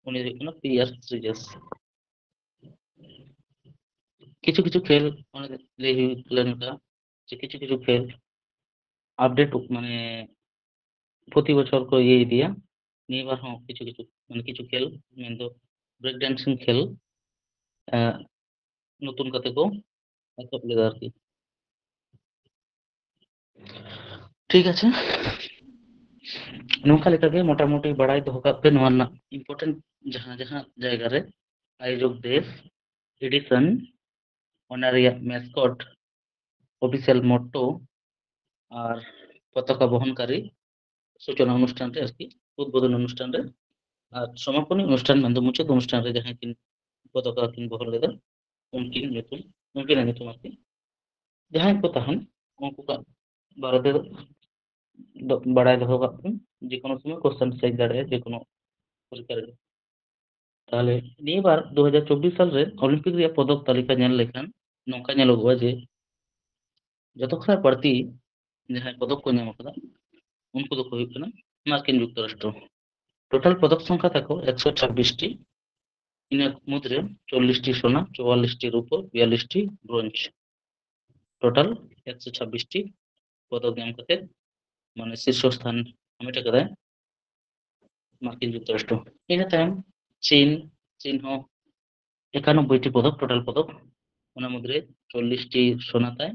ᱩᱱᱤ ᱫᱚ ᱦᱩᱭᱩᱜ ᱠᱟᱱᱟ ᱯᱤ ᱟᱨ ᱥᱨᱤᱡᱟᱥ᱾ ᱠᱤᱪᱷᱩ ᱠᱤᱪᱷᱩ ᱠᱷᱮᱞ, ᱚᱱᱮ ᱞᱟᱹᱭ ᱦᱩᱭ ᱞᱮᱱ ᱞᱮᱠᱟ, ᱡᱮ ᱠᱤᱪᱷᱩ ᱠᱤᱪᱷᱩ ᱠᱷᱮᱞ ᱟᱯᱰᱮᱴ, ᱢᱟᱱᱮ ᱯᱨᱚᱛᱤ ᱵᱚᱪᱷᱚᱨ ᱠᱚ ᱤᱭᱟᱹ ᱤᱫᱤᱭᱟ᱾ ᱱᱤᱭᱟᱹ ᱵᱟᱨ ᱦᱚᱸ ᱠᱤᱪᱷᱩ ᱠᱤᱪᱷᱩ, ᱢᱟᱱᱮ ᱠᱤᱪᱷᱩ ᱠᱷᱮᱞ, ᱢᱮᱱᱫᱚ ᱵᱨᱮᱠ ᱰᱟᱱᱥᱤᱝ ᱠᱷᱮᱞ, ᱮ, ᱱᱚᱛᱩᱱ ᱠᱟᱛᱮ ᱠᱚ ᱮᱛᱚᱦᱚᱵ ᱞᱮᱫᱟ ᱟᱨᱠᱤ᱾ ᱴᱷᱤᱠ ᱟᱪᱷᱮ, ᱱᱚᱝᱠᱟ ᱞᱮᱠᱟᱜᱮ ᱢᱚᱴᱟᱢᱩᱴᱤ ᱵᱟᱲᱟᱭ ᱫᱚᱦᱚ ᱠᱟᱜ ᱯᱮ ᱱᱚᱣᱟ ᱨᱮᱱᱟᱜ ᱤᱢᱯᱚᱨᱴᱮᱱᱴ ᱡᱟᱦᱟᱸ ᱡᱟᱦᱟᱸ ᱡᱟᱭᱜᱟ ᱨᱮ ᱟᱭᱳᱡᱚᱠ ᱫᱮᱥ, ᱮᱰᱤᱥᱚᱱ, ᱚᱱᱟ ᱨᱮᱭᱟᱜ ᱢᱮᱥᱠᱚᱴ, ᱚᱯᱷᱤᱥᱤᱭᱟᱞ ᱢᱚᱴᱴᱳ ᱟᱨ ᱯᱚᱛᱟᱠᱟ ᱵᱚᱦᱚᱱᱠᱟᱨᱤ ᱥᱩᱪᱚᱱᱟ ᱚᱱᱩᱥᱴᱷᱟᱱ ᱨᱮ ᱟᱨᱠᱤ, ᱩᱫᱵᱳᱫᱷᱚᱱ ᱚᱱᱩᱥᱴᱷᱟᱱ ᱨᱮ ᱟᱨ ᱥᱚᱢᱟᱯᱚᱱᱤ ᱚᱱᱩᱥᱴᱷᱟᱱ, ᱢᱮᱱᱫᱚ ᱢᱩᱪᱟᱹᱫ ᱚᱱᱩᱥᱴᱷᱟᱱ ᱨᱮ ᱡᱟᱦᱟᱸᱭ ᱠᱤᱱ ᱯᱚᱛᱟᱠᱟ ᱠᱤᱱ ᱵᱚᱦᱚᱱ ᱞᱮᱫᱟ, ᱩᱱᱠᱤᱱ ᱧᱩᱛᱩᱢ, ᱩᱱᱠᱤᱱᱟᱜ ᱧᱩᱛᱩᱢ ᱟᱨᱠᱤ, ᱡᱟᱦᱟᱸᱭ ᱠᱚ ᱛᱟᱦᱮᱱ ᱩᱱᱠᱩ ᱠᱚᱣᱟᱜ ᱵᱟᱨᱮᱛᱮ ᱫᱚ ᱵᱟᱲᱟᱭ ᱫᱚᱦᱚ ᱠᱟᱜ ᱯᱮ, ᱡᱮᱠᱳᱱᱳ ᱥᱚᱢᱚᱭ ᱠᱚᱥᱪᱮᱱ ᱦᱮᱡ ᱫᱟᱲᱮᱭᱟᱜᱼᱟ ᱡᱮᱠᱳᱱᱳ ᱯᱚᱨᱤᱠᱠᱷᱟ ᱨᱮ᱾ ᱛᱟᱦᱚᱞᱮ ᱱᱤᱭᱟᱹ ᱵᱟᱨ ᱫᱩ ᱦᱟᱡᱟᱨ ᱪᱚᱵᱵᱤᱥ ᱥᱟᱞ ᱨᱮ ᱚᱞᱤᱢᱯᱤᱠ ᱨᱮᱭᱟᱜ ᱯᱚᱫᱚᱠ ᱛᱟᱹᱞᱤᱠᱟ ᱧᱮᱞ ᱞᱮᱠᱷᱟᱱ ᱱᱚᱝᱠᱟ ᱧᱮᱞᱚᱜᱚᱜᱼᱟ ᱡᱮ ᱡᱚᱛᱚ ᱠᱷᱚᱱᱟᱜ ᱵᱟᱹᱲᱛᱤ ᱡᱟᱦᱟᱸᱭ ᱯᱚᱫᱚᱠ ᱠᱚ ᱧᱟᱢ ᱟᱠᱟᱫᱟ ᱩᱱᱠᱩ ᱫᱚᱠᱚ ᱦᱩᱭᱩᱜ ᱠᱟᱱᱟ ᱢᱟᱨᱠᱤᱱ ᱡᱩᱠᱛᱚᱨᱟᱥᱴᱨᱚ᱾ ᱴᱳᱴᱟᱞ ᱯᱚᱫᱚᱠ ᱥᱚᱝᱠᱷᱟ ᱛᱟᱠᱚ ᱮᱠᱥᱚ ᱪᱷᱟᱵᱵᱤᱥ ᱴᱤ, ᱤᱱᱟᱹ ᱢᱩᱫᱽᱨᱮ ᱪᱚᱞᱞᱤᱥ ᱴᱤ ᱥᱳᱱᱟ, ᱪᱩᱣᱟᱞᱞᱤᱥ ᱴᱤ ᱨᱩᱯᱚ, ᱵᱤᱭᱟᱞᱞᱤᱥ ᱴᱤ ᱵᱨᱳᱧᱡᱽ, ᱴᱳᱴᱟᱞ ᱮᱠᱥᱚ ᱪᱷᱟᱵᱵᱤᱥ ᱴᱤ ᱯᱚᱫᱚᱠ ᱧᱟᱢ ᱠᱟᱛᱮ ᱢᱟᱱᱮ ᱥᱤᱨᱥᱚ ᱥᱛᱷᱟᱱ ᱦᱟᱢᱮᱴ ᱟᱠᱟᱫᱟᱭ ᱢᱟᱨᱠᱤᱱ ᱡᱩᱠᱛᱚᱨᱟᱥᱴᱨᱚ᱾ ᱤᱱᱟᱹ ᱛᱟᱭᱚᱢ ᱪᱤᱱ, ᱪᱤᱱ ᱦᱚᱸ ᱮᱠᱟᱱᱚᱵᱵᱳᱭ ᱴᱤ ᱯᱚᱫᱚᱠ, ᱴᱳᱴᱟᱞ ᱯᱚᱫᱚᱠ, ᱚᱱᱟ ᱢᱩᱫᱽᱨᱮ ᱪᱚᱞᱞᱤᱥ ᱴᱤ ᱥᱳᱱᱟ ᱛᱟᱭ,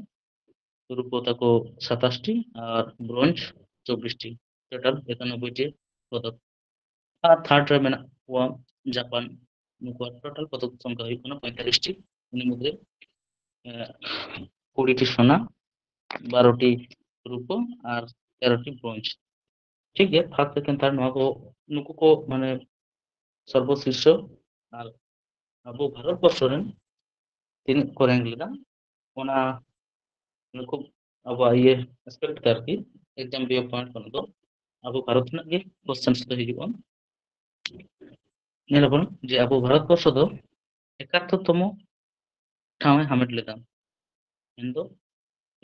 ᱨᱩᱯᱚ ᱛᱟᱠᱚ ᱥᱟᱛᱟᱥ ᱴᱤ ᱟᱨ ᱵᱨᱳᱧᱡᱽ ᱪᱚᱵᱵᱤᱥ ᱴᱤ, ᱴᱳᱴᱟᱞ ᱮᱠᱟᱱᱚᱵᱵᱳᱭ ᱴᱤ ᱯᱚᱫᱚᱠ᱾ ᱟᱨ ᱛᱷᱟᱨᱰ ᱨᱮ ᱢᱮᱱᱟᱜ ᱠᱚᱣᱟ ᱡᱟᱯᱟᱱ, ᱱᱩᱠᱩᱣᱟᱜ ᱴᱳᱴᱟᱞ ᱯᱚᱫᱚᱠ ᱥᱚᱝᱠᱷᱟ ᱦᱩᱭᱩᱜ ᱠᱟᱱᱟ ᱯᱚᱸᱭᱛᱟᱞᱞᱤᱥ ᱴᱤ, ᱩᱱᱤ ᱢᱩᱫᱽᱨᱮ ᱮ, ᱠᱩᱲᱤ ᱴᱤ ᱥᱳᱱᱟ, ᱵᱟᱨᱚ ᱴᱤ ᱨᱩᱯᱚ ᱟᱨ ᱛᱮᱨᱚ ᱴᱤ ᱵᱨᱳᱧᱡᱽ᱾ ᱴᱷᱤᱠ ᱜᱮᱭᱟ, ᱯᱷᱟᱥᱴ, ᱥᱮᱠᱮᱱᱰ, ᱛᱷᱟᱨᱰ, ᱱᱚᱣᱟ ᱠᱚ, ᱱᱩᱠᱩ ᱠᱚ ᱢᱟᱱᱮ ᱥᱚᱨᱵᱚ ᱥᱤᱨᱥᱚ᱾ ᱟᱨ ᱟᱵᱚ ᱵᱷᱟᱨᱚᱛ ᱵᱚᱨᱥᱚ ᱨᱮᱱ ᱛᱤᱱᱟᱹᱜ ᱠᱚ ᱨᱮᱝᱠ ᱞᱮᱫᱟ, ᱚᱱᱟ ᱱᱩᱠᱩ ᱟᱵᱚᱣᱟᱜ ᱤᱭᱟᱹ ᱮᱥᱯᱮᱠᱴ ᱛᱮ ᱟᱨᱠᱤ, ᱮᱠᱡᱟᱢ ᱵᱷᱤᱭᱩ ᱯᱚᱭᱮᱱᱴ ᱠᱷᱚᱱ ᱫᱚ ᱟᱵᱚ ᱵᱷᱟᱨᱚᱛ ᱨᱮᱱᱟᱜ ᱜᱮ ᱠᱚᱥᱪᱮᱱᱥ ᱫᱚ ᱦᱤᱡᱩᱜᱼᱟ᱾ ᱧᱮᱞᱟᱵᱚᱱ ᱡᱮ ᱟᱵᱚ ᱵᱷᱟᱨᱚᱛ ᱵᱚᱨᱥᱚ ᱫᱚ ᱮᱠᱟᱛᱛᱳᱨ ᱛᱚᱢᱚ ᱴᱷᱟᱶ ᱮ ᱦᱟᱢᱮᱴ ᱞᱮᱫᱟ᱾ ᱢᱮᱱᱫᱚ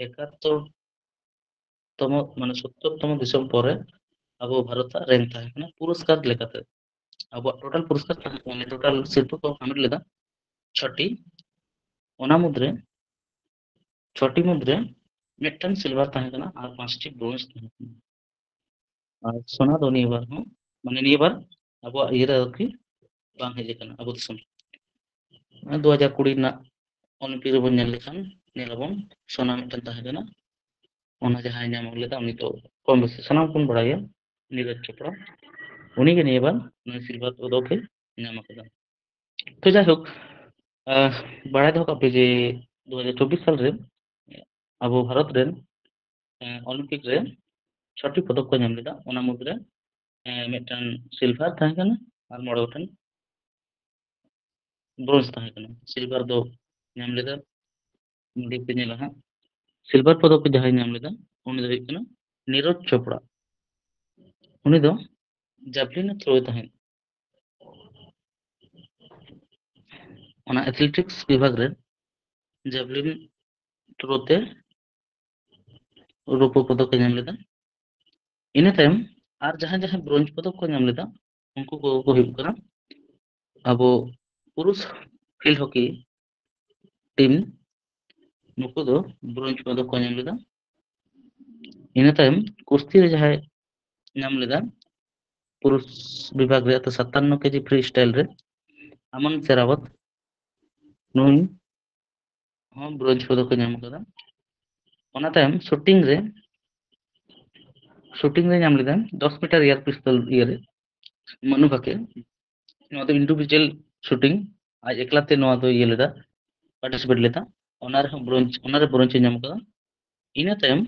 ᱮᱠᱟᱛᱛᱳᱨ ᱛᱚᱢᱚ, ᱢᱟᱱᱮ ᱥᱳᱛᱛᱳᱨ ᱛᱚᱢᱚ ᱫᱤᱥᱚᱢ ᱯᱚᱨᱮ ᱟᱵᱚ ᱵᱷᱟᱨᱚᱛᱟᱜ ᱨᱮᱝᱠ ᱛᱟᱦᱮᱸ ᱠᱟᱱᱟ ᱯᱩᱨᱚᱥᱠᱟᱨ ᱞᱮᱠᱟᱛᱮ᱾ ᱟᱵᱚᱣᱟᱜ ᱴᱳᱴᱟᱞ ᱯᱩᱨᱚᱥᱠᱟᱨ ᱛᱟᱦᱮᱸ ᱠᱟᱱᱟ, ᱴᱳᱴᱟᱞ ᱥᱤᱨᱯᱟᱹ ᱠᱚ ᱦᱟᱢᱮᱴ ᱞᱮᱫᱟ ᱪᱷᱚᱴᱤ, ᱚᱱᱟ ᱢᱩᱫᱽᱨᱮ ᱪᱷᱚᱴᱤ ᱢᱩᱫᱽᱨᱮ ᱢᱤᱫᱴᱟᱝ ᱥᱤᱞᱵᱷᱟᱨ ᱛᱟᱦᱮᱸ ᱠᱟᱱᱟ ᱟᱨ ᱯᱟᱸᱪᱴᱤ ᱵᱨᱳᱱᱡᱽ ᱛᱟᱦᱮᱸ ᱠᱟᱱᱟ᱾ ᱟᱨ ᱥᱳᱱᱟ ᱫᱚ ᱱᱤᱭᱟᱹ ᱵᱟᱨ ᱦᱚᱸ, ᱢᱟᱱᱮ ᱱᱤᱭᱟᱹ ᱵᱟᱨ ᱟᱵᱚᱣᱟᱜ ᱤᱭᱟᱹ ᱨᱮ ᱟᱨᱠᱤ ᱵᱟᱝ ᱦᱮᱡ ᱟᱠᱟᱱᱟ ᱟᱵᱚ ᱫᱤᱥᱚᱢ᱾ ᱫᱩ ᱦᱟᱡᱟᱨ ᱠᱩᱲᱤ ᱨᱮᱱᱟᱜ ᱚᱞᱤᱢᱯᱤᱠ ᱨᱮᱵᱚᱱ ᱧᱮᱞ ᱞᱮᱠᱷᱟᱱ ᱧᱮᱞ ᱟᱵᱚᱱ ᱥᱳᱱᱟ ᱢᱤᱫᱴᱟᱝ ᱛᱟᱦᱮᱸ ᱠᱟᱱᱟ, ᱚᱱᱟ ᱡᱟᱦᱟᱸᱭ ᱧᱟᱢ ᱟᱹᱜᱩ ᱞᱮᱫᱟ ᱩᱱᱤ ᱫᱚ ᱠᱚᱢ ᱵᱮᱥᱤ ᱥᱟᱱᱟᱢ ᱠᱚᱵᱚᱱ ᱵᱟᱲᱟᱭᱟ, ᱱᱤᱨᱚᱡᱽ ᱪᱳᱯᱲᱟ᱾ ᱩᱱᱤᱜᱮ ᱱᱤᱭᱟᱹ ᱵᱟᱨ ᱱᱩᱭ ᱥᱤᱞᱵᱷᱟᱨ ᱯᱚᱫᱚᱠ ᱮ ᱧᱟᱢ ᱟᱠᱟᱫᱟ᱾ ᱛᱚ ᱡᱟᱭᱦᱳᱠ, ᱟᱦ, ᱵᱟᱲᱟᱭ ᱫᱚᱦᱚ ᱠᱟᱜ ᱯᱮ ᱡᱮ ᱫᱩ ᱦᱟᱡᱟᱨ ᱪᱚᱵᱵᱤᱥ ᱥᱟᱞ ᱨᱮ ᱟᱵᱚ ᱵᱷᱟᱨᱚᱛ ᱨᱮᱱ, ᱮ, ᱚᱞᱤᱢᱯᱤᱠ ᱨᱮ ᱪᱷᱚᱴᱤ ᱯᱚᱫᱚᱠ ᱠᱚ ᱧᱟᱢ ᱞᱮᱫᱟ᱾ ᱚᱱᱟ ᱢᱩᱫᱽᱨᱮ, ᱮ, ᱢᱤᱫᱴᱟᱝ ᱥᱤᱞᱵᱷᱟᱨ ᱛᱟᱦᱮᱸ ᱠᱟᱱᱟ ᱟᱨ ᱢᱚᱬᱮ ᱜᱚᱴᱮᱱ ᱵᱨᱳᱱᱡᱽ ᱛᱟᱦᱮᱸ ᱠᱟᱱᱟ᱾ ᱥᱤᱞᱵᱷᱟᱨ ᱫᱚ ᱧᱟᱢ ᱞᱮᱫᱟ, ᱱᱚᱰᱮ ᱯᱮ ᱧᱮᱞᱟ ᱦᱟᱸᱜ, ᱥᱤᱞᱵᱷᱟᱨ ᱯᱚᱫᱚᱠ ᱡᱟᱦᱟᱸᱭ ᱧᱟᱢ ᱞᱮᱫᱟ ᱩᱱᱤ ᱫᱚ ᱦᱩᱭᱩᱜ ᱠᱟᱱᱟ ᱱᱤᱨᱚᱡᱽ ᱪᱳᱯᱲᱟ᱾ ᱩᱱᱤ ᱫᱚ ᱡᱟᱵᱞᱤᱱ ᱮ ᱛᱷᱨᱳᱭ ᱛᱟᱦᱮᱸᱫ᱾ ᱚᱱᱟ ᱮᱛᱷᱞᱮᱴᱤᱠᱥ ᱵᱤᱵᱷᱟᱜᱽ ᱨᱮ ᱡᱟᱵᱞᱤᱱ ᱛᱷᱨᱳ ᱛᱮ ᱨᱩᱯᱟᱹ ᱯᱚᱫᱚᱠ ᱮ ᱧᱟᱢ ᱞᱮᱫᱟ᱾ ᱤᱱᱟᱹ ᱛᱟᱭᱚᱢ ᱟᱨ ᱡᱟᱦᱟᱸᱭ ᱡᱟᱦᱟᱸᱭ ᱵᱨᱳᱱᱡᱽ ᱯᱚᱫᱚᱠ ᱠᱚ ᱧᱟᱢ ᱞᱮᱫᱟ, ᱩᱱᱠᱩ ᱠᱚ ᱠᱚ ᱦᱩᱭᱩᱜ ᱠᱟᱱᱟ ᱟᱵᱚ ᱯᱩᱨᱩᱥ ᱯᱷᱤᱞᱰ ᱦᱚᱠᱤ ᱴᱤᱢ, ᱱᱩᱠᱩ ᱫᱚ ᱵᱨᱳᱱᱡᱽ ᱯᱚᱫᱚᱠ ᱠᱚ ᱧᱟᱢ ᱞᱮᱫᱟ᱾ ᱤᱱᱟᱹ ᱛᱟᱭᱚᱢ ᱠᱩᱥᱛᱤ ᱨᱮ ᱡᱟᱦᱟᱸᱭ ᱧᱟᱢ ᱞᱮᱫᱟ ᱯᱩᱨᱩᱥ ᱵᱤᱵᱷᱟᱜᱽ ᱨᱮ, ᱥᱟᱛᱟᱱᱱᱚ ᱠᱮᱡᱤ ᱯᱷᱨᱤ ᱥᱴᱟᱭᱤᱞ ᱨᱮ, ᱟᱢᱚᱱ ᱥᱮᱨᱟᱣᱟᱛ, ᱱᱩᱭ ᱦᱚᱸ ᱵᱨᱳᱱᱡᱽ ᱯᱚᱫᱚᱠ ᱠᱚ ᱧᱟᱢ ᱟᱠᱟᱫᱟ᱾ ᱚᱱᱟ ᱛᱟᱭᱚᱢ ᱥᱩᱴᱤᱝ ᱨᱮ, ᱥᱩᱴᱤᱝ ᱨᱮ ᱧᱟᱢ ᱞᱮᱫᱟ ᱫᱚᱥ ᱢᱤᱴᱟᱨ ᱮᱭᱟᱨ ᱯᱤᱥᱛᱚᱞ ᱤᱭᱟᱹᱨᱮ ᱢᱟᱱᱩ ᱵᱷᱟᱠᱮᱨ᱾ ᱱᱚᱣᱟ ᱫᱚ ᱤᱱᱰᱤᱵᱷᱤᱡᱩᱣᱟᱞ ᱥᱩᱴᱤᱝ, ᱟᱡ ᱮᱠᱞᱟ ᱛᱮ ᱱᱚᱣᱟ ᱫᱚ ᱤᱭᱟᱹ ᱞᱮᱫᱟ, ᱯᱟᱨᱴᱤᱥᱤᱯᱮᱴ ᱞᱮᱫᱟ᱾ ᱚᱱᱟ ᱨᱮᱦᱚᱸ ᱵᱨᱳᱱᱡᱽ, ᱚᱱᱟ ᱨᱮ ᱵᱨᱳᱱᱡᱽ ᱮ ᱧᱟᱢ ᱟᱠᱟᱫᱟ᱾ ᱤᱱᱟᱹ ᱛᱟᱭᱚᱢ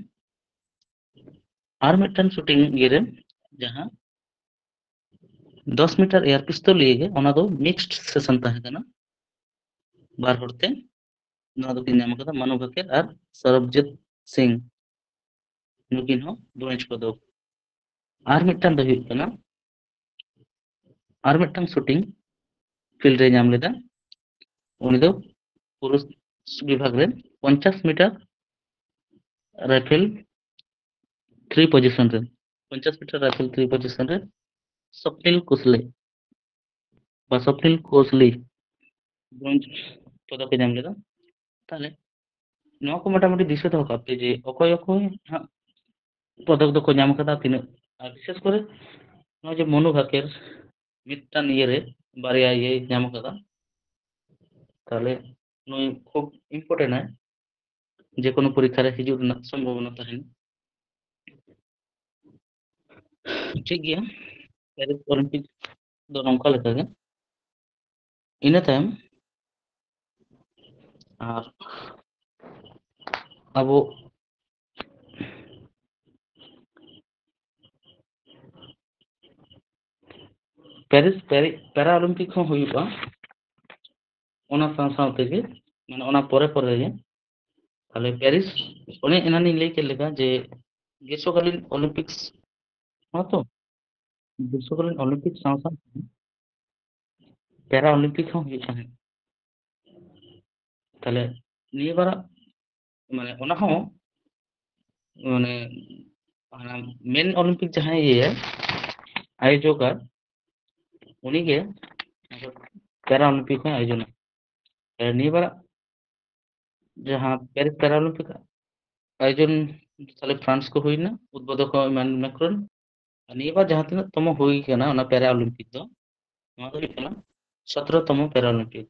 ᱟᱨ ᱢᱤᱫᱴᱟᱝ ᱥᱩᱴᱤᱝ ᱤᱭᱟᱹᱨᱮ ᱡᱟᱦᱟᱸ ᱫᱚᱥ ᱢᱤᱴᱟᱨ ᱮᱭᱟᱨ ᱯᱤᱥᱛᱚᱞ ᱤᱭᱟᱹ ᱜᱮ, ᱚᱱᱟ ᱫᱚ ᱢᱤᱠᱥᱰ ᱥᱮᱥᱚᱱ ᱛᱟᱦᱮᱸ ᱠᱟᱱᱟ᱾ ᱵᱟᱨ ᱦᱚᱲ ᱛᱮ ᱱᱚᱣᱟ ᱫᱚᱠᱤᱱ ᱧᱟᱢ ᱟᱠᱟᱫᱟ, ᱢᱟᱱᱩ ᱵᱷᱟᱠᱮᱨ ᱟᱨ ᱥᱚᱨᱚᱵᱡᱤᱛ ᱥᱤᱝ, ᱱᱩᱠᱤᱱ ᱦᱚᱸ ᱵᱨᱳᱱᱡᱽ ᱯᱚᱫᱚᱠ᱾ ᱟᱨ ᱢᱤᱫᱴᱟᱝ ᱫᱚ ᱦᱩᱭᱩᱜ ᱠᱟᱱᱟ, ᱟᱨ ᱢᱤᱫᱴᱟᱝ ᱥᱩᱴᱤᱝ ᱯᱷᱤᱞᱰ ᱨᱮ ᱧᱟᱢ ᱞᱮᱫᱟ, ᱩᱱᱤ ᱫᱚ ᱯᱩᱨᱩᱥ ᱵᱤᱵᱷᱟᱜᱽ ᱨᱮ ᱯᱚᱧᱪᱟᱥ ᱢᱤᱴᱟᱨ ᱨᱟᱭᱯᱷᱮᱞ ᱛᱷᱨᱤ ᱯᱚᱡᱤᱥᱚᱱ ᱨᱮ, ᱯᱚᱧᱪᱟᱥ ᱢᱤᱴᱟᱨ ᱨᱟᱭᱯᱷᱮᱞ ᱛᱷᱨᱤ ᱯᱚᱡᱤᱥᱚᱱ ᱨᱮ ᱥᱚᱯᱱᱤᱞ ᱠᱩᱥᱞᱮ ᱵᱟ ᱥᱚᱯᱱᱤᱞ ᱠᱳᱥᱞᱤ ᱵᱨᱳᱱᱡᱽ ᱯᱚᱫᱚᱠ ᱮ ᱧᱟᱢ ᱞᱮᱫᱟ᱾ ᱛᱟᱦᱚᱞᱮ ᱱᱚᱣᱟ ᱠᱚ ᱢᱚᱴᱟᱢᱩᱴᱤ ᱫᱤᱥᱟᱹ ᱫᱚᱦᱚ ᱠᱟᱜ ᱯᱮ ᱡᱮ ᱚᱠᱚᱭ ᱚᱠᱚᱭ ᱦᱟᱸᱜ ᱯᱚᱫᱚᱠ ᱫᱚᱠᱚ ᱧᱟᱢ ᱠᱟᱫᱟ, ᱛᱤᱱᱟᱹᱜ, ᱟᱨ ᱵᱤᱥᱮᱥ ᱠᱚᱨᱮ ᱱᱚᱜᱼᱚᱭ ᱡᱮ ᱢᱚᱱᱩ ᱵᱷᱟᱠᱮᱨ ᱢᱤᱫᱴᱟᱝ ᱤᱭᱟᱹ ᱨᱮ ᱵᱟᱨᱭᱟ ᱤᱭᱟᱹᱭ ᱧᱟᱢ ᱠᱟᱫᱟ᱾ ᱛᱟᱦᱚᱞᱮ ᱱᱩᱭ ᱠᱷᱩᱵ ᱤᱢᱯᱚᱨᱴᱮᱱᱴ ᱟᱭ, ᱡᱮ ᱠᱳᱱᱳ ᱯᱚᱨᱤᱠᱠᱷᱟ ᱨᱮ ᱦᱤᱡᱩᱜ ᱨᱮᱱᱟᱜ ᱥᱚᱢᱵᱷᱚᱵᱚᱱᱟ ᱛᱟᱦᱮᱱᱟ᱾ ᱴᱷᱤᱠ ᱜᱮᱭᱟ, ᱯᱮᱨᱤᱥ ᱚᱞᱤᱢᱯᱤᱠ ᱫᱚ ᱱᱚᱝᱠᱟ ᱞᱮᱠᱟᱜᱮ᱾ ᱤᱱᱟᱹ ᱛᱟᱭᱚᱢ ᱟᱨ ᱟᱵᱚ ᱯᱮᱨᱤᱥ ᱯᱮᱨᱤ ᱯᱮᱨᱟ ᱚᱞᱤᱢᱯᱤᱠ ᱦᱚᱸ ᱦᱩᱭᱩᱜᱼᱟ ᱚᱱᱟ ᱥᱟᱶ ᱥᱟᱶ ᱛᱮᱜᱮ, ᱢᱟᱱᱮ ᱚᱱᱟ ᱯᱚᱨᱮ ᱯᱚᱨᱮ ᱜᱮ᱾ ᱛᱟᱦᱞᱮ ᱯᱮᱨᱤᱥ, ᱚᱱᱮ ᱮᱱᱟᱱᱤᱧ ᱞᱟᱹᱭ ᱠᱮᱫ ᱞᱮᱠᱟ ᱡᱮ ᱜᱨᱤᱥᱚᱠᱟᱞᱤᱱ ᱚᱞᱤᱢᱯᱤᱠᱥ ᱦᱚᱸ ᱛᱚ, ᱜᱨᱤᱥᱚᱠᱟᱞᱤᱱ ᱚᱞᱤᱢᱯᱤᱠ ᱥᱟᱶ ᱥᱟᱶ ᱯᱮᱨᱟ ᱚᱞᱤᱢᱯᱤᱠ ᱦᱚᱸ ᱦᱩᱭᱩᱜ ᱛᱟᱦᱮᱸᱫ᱾ ᱛᱟᱦᱞᱮ ᱱᱤᱭᱟᱹ ᱵᱟᱨᱟᱜ ᱢᱟᱱᱮ ᱚᱱᱟ ᱦᱚᱸ ᱢᱟᱱᱮ ᱚᱱᱟ ᱢᱮᱱ ᱚᱞᱤᱢᱯᱤᱠ ᱡᱟᱦᱟᱸᱭ ᱤᱭᱟᱹᱭᱟ, ᱟᱭᱳᱡᱚᱠᱟ, ᱩᱱᱤᱜᱮ ᱯᱮᱨᱟ ᱚᱞᱤᱢᱯᱤᱠ ᱦᱚᱸᱭ ᱟᱭᱳᱡᱚᱱᱟ᱾ ᱱᱤᱭᱟᱹ ᱵᱟᱨᱟᱜ ᱡᱟᱦᱟᱸ ᱯᱮᱨᱤᱥ ᱯᱮᱨᱟ ᱚᱞᱤᱢᱯᱤᱠ ᱟᱭᱳᱡᱚᱱ ᱛᱟᱦᱞᱮ ᱯᱷᱨᱟᱱᱥ ᱠᱚ ᱦᱩᱭᱱᱟ, ᱩᱫᱽᱵᱳᱫᱚᱠ ᱦᱚᱸ ᱤᱢᱟᱱᱩᱭᱮᱞ ᱢᱮᱠᱨᱚᱱ᱾ ᱟᱨ ᱱᱤᱭᱟᱹ ᱵᱟᱨ ᱡᱟᱦᱟᱸ ᱛᱤᱱᱟᱹᱜ ᱛᱚᱢᱚ ᱦᱩᱭ ᱠᱟᱱᱟ ᱚᱱᱟ ᱯᱮᱨᱟ ᱚᱞᱤᱢᱯᱤᱠ ᱫᱚ, ᱱᱚᱣᱟ ᱫᱚ ᱦᱩᱭᱩᱜ ᱠᱟᱱᱟ ᱥᱚᱛᱨᱚ ᱛᱚᱢᱚ ᱯᱮᱨᱟ ᱚᱞᱤᱢᱯᱤᱠ᱾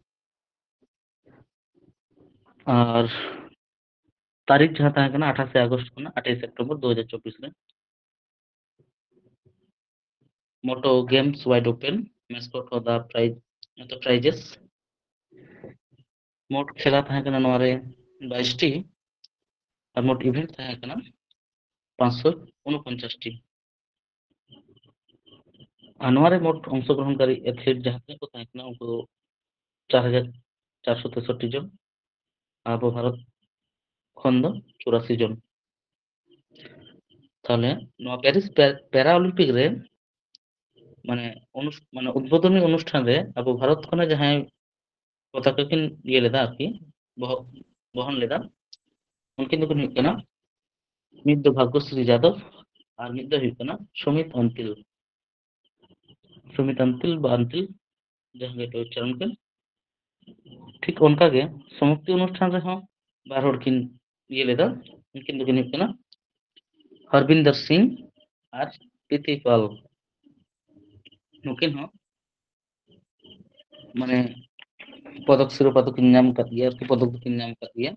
ᱟᱨ ᱛᱟᱹᱨᱤᱠᱷ ᱡᱟᱦᱟᱸ ᱛᱟᱦᱮᱸ ᱠᱟᱱᱟ ᱟᱴᱷᱟᱥᱮ ᱟᱜᱚᱥᱴ ᱠᱷᱚᱱᱟᱜ ᱟᱴᱷᱟᱥᱮ ᱥᱮᱯᱴᱮᱢᱵᱚᱨ ᱫᱩ ᱦᱟᱡᱟᱨ ᱪᱚᱵᱵᱤᱥ ᱨᱮ᱾ ᱢᱚᱴᱳ ᱜᱮᱢᱥ ᱣᱟᱭᱤᱰ ᱳᱯᱮᱱ, ᱢᱮᱥᱠᱚᱴ ᱫᱟ ᱯᱨᱟᱭᱤᱡᱽ, ᱫᱟ ᱯᱨᱟᱭᱡᱮᱥ᱾ ᱢᱳᱴ ᱠᱷᱮᱞᱟ ᱛᱟᱦᱮᱸ ᱠᱟᱱᱟ ᱱᱚᱣᱟ ᱨᱮ ᱵᱟᱭᱤᱥ ᱴᱤ, ᱟᱨ ᱢᱳᱴ ᱤᱵᱷᱮᱱᱴ ᱛᱟᱦᱮᱸ ᱠᱟᱱᱟ ᱯᱟᱸᱪᱥᱚ ᱩᱱᱩᱯᱚᱧᱪᱟᱥ ᱴᱤ᱾ ᱟᱨ ᱱᱚᱣᱟ ᱨᱮ ᱢᱳᱴ ᱚᱝᱥᱚᱜᱨᱚᱦᱚᱱᱠᱟᱨᱤ ᱮᱛᱷᱞᱤᱴ ᱡᱟᱦᱟᱸ ᱛᱤᱱᱟᱹᱜ ᱠᱚ ᱛᱟᱦᱮᱸ ᱠᱟᱱᱟ, ᱩᱱᱠᱩ ᱫᱚ ᱪᱟᱨ ᱦᱟᱡᱟᱨ ᱪᱟᱨᱥᱚ ᱛᱮᱥᱚᱴᱴᱤ ᱡᱚᱱ᱾ ᱟᱵᱚ ᱵᱷᱟᱨᱚᱛ ᱠᱷᱚᱱ ᱫᱚ ᱪᱩᱨᱟᱥᱤ ᱡᱚᱱ᱾ ᱛᱟᱦᱞᱮ ᱱᱚᱣᱟ ᱯᱮᱨᱤᱥ ᱯᱮ-, ᱯᱮᱨᱟ ᱚᱞᱤᱢᱯᱤᱠ ᱨᱮ ᱢᱟᱱᱮ ᱚᱱᱩᱥ-, ᱢᱟᱱᱮ ᱩᱫᱵᱳᱫᱚᱱᱤ ᱚᱱᱩᱥᱴᱷᱟᱱ ᱨᱮ ᱟᱵᱚ ᱵᱷᱟᱨᱚᱛ ᱠᱷᱚᱱᱟᱜ ᱡᱟᱦᱟᱸᱭ ᱯᱚᱛᱟᱠᱟ ᱠᱤᱱ ᱤᱭᱟᱹ ᱞᱮᱫᱟ ᱟᱨᱠᱤ, ᱵᱚᱦᱚ-, ᱵᱚᱦᱚᱱ ᱞᱮᱫᱟ, ᱩᱱᱠᱤᱱ ᱫᱚᱠᱤᱱ ᱦᱩᱭᱩᱜ ᱠᱟᱱᱟ, ᱢᱤᱫ ᱫᱚ ᱵᱷᱟᱜᱽᱜᱚᱥᱨᱤ ᱡᱟᱫᱚᱵ ᱟᱨ ᱢᱤᱫ ᱫᱚ ᱦᱩᱭᱩᱜ ᱠᱟᱱᱟ ᱥᱩᱢᱤᱛ ᱚᱱᱛᱤᱞ᱾ ᱥᱩᱢᱤᱛ ᱚᱱᱛᱤᱞ ᱵᱟ ᱚᱱᱛᱤᱞ, ᱡᱟᱦᱟᱸ ᱜᱮᱯᱮ ᱩᱪᱪᱟᱨᱚᱱ ᱠᱮᱫ, ᱴᱷᱤᱠ ᱚᱱᱠᱟᱜᱮ ᱥᱚᱢᱟᱯᱛᱤ ᱚᱱᱩᱥᱴᱷᱟᱱ ᱨᱮᱦᱚᱸ ᱵᱟᱨ ᱦᱚᱲ ᱠᱤᱱ ᱤᱭᱟᱹ ᱞᱮᱫᱟ᱾ ᱩᱱᱠᱤᱱ ᱫᱚᱠᱤᱱ ᱦᱩᱭᱩᱜ ᱠᱟᱱᱟ ᱦᱚᱨᱵᱤᱱᱫᱚᱨ ᱥᱤᱝ ᱟᱨ ᱯᱤᱛᱤ ᱯᱟᱞ᱾ ᱱᱩᱠᱤᱱ ᱦᱚᱸ ᱢᱟᱱᱮ ᱯᱚᱫᱚᱠ ᱥᱤᱨᱳᱯᱟ ᱫᱚᱠᱤᱱ ᱧᱟᱢ ᱟᱠᱟᱫ ᱜᱮᱭᱟ, ᱟᱨᱠᱤ ᱯᱚᱫᱚᱠ ᱫᱚᱠᱤᱱ ᱧᱟᱢ ᱟᱠᱟᱫ ᱜᱮᱭᱟ᱾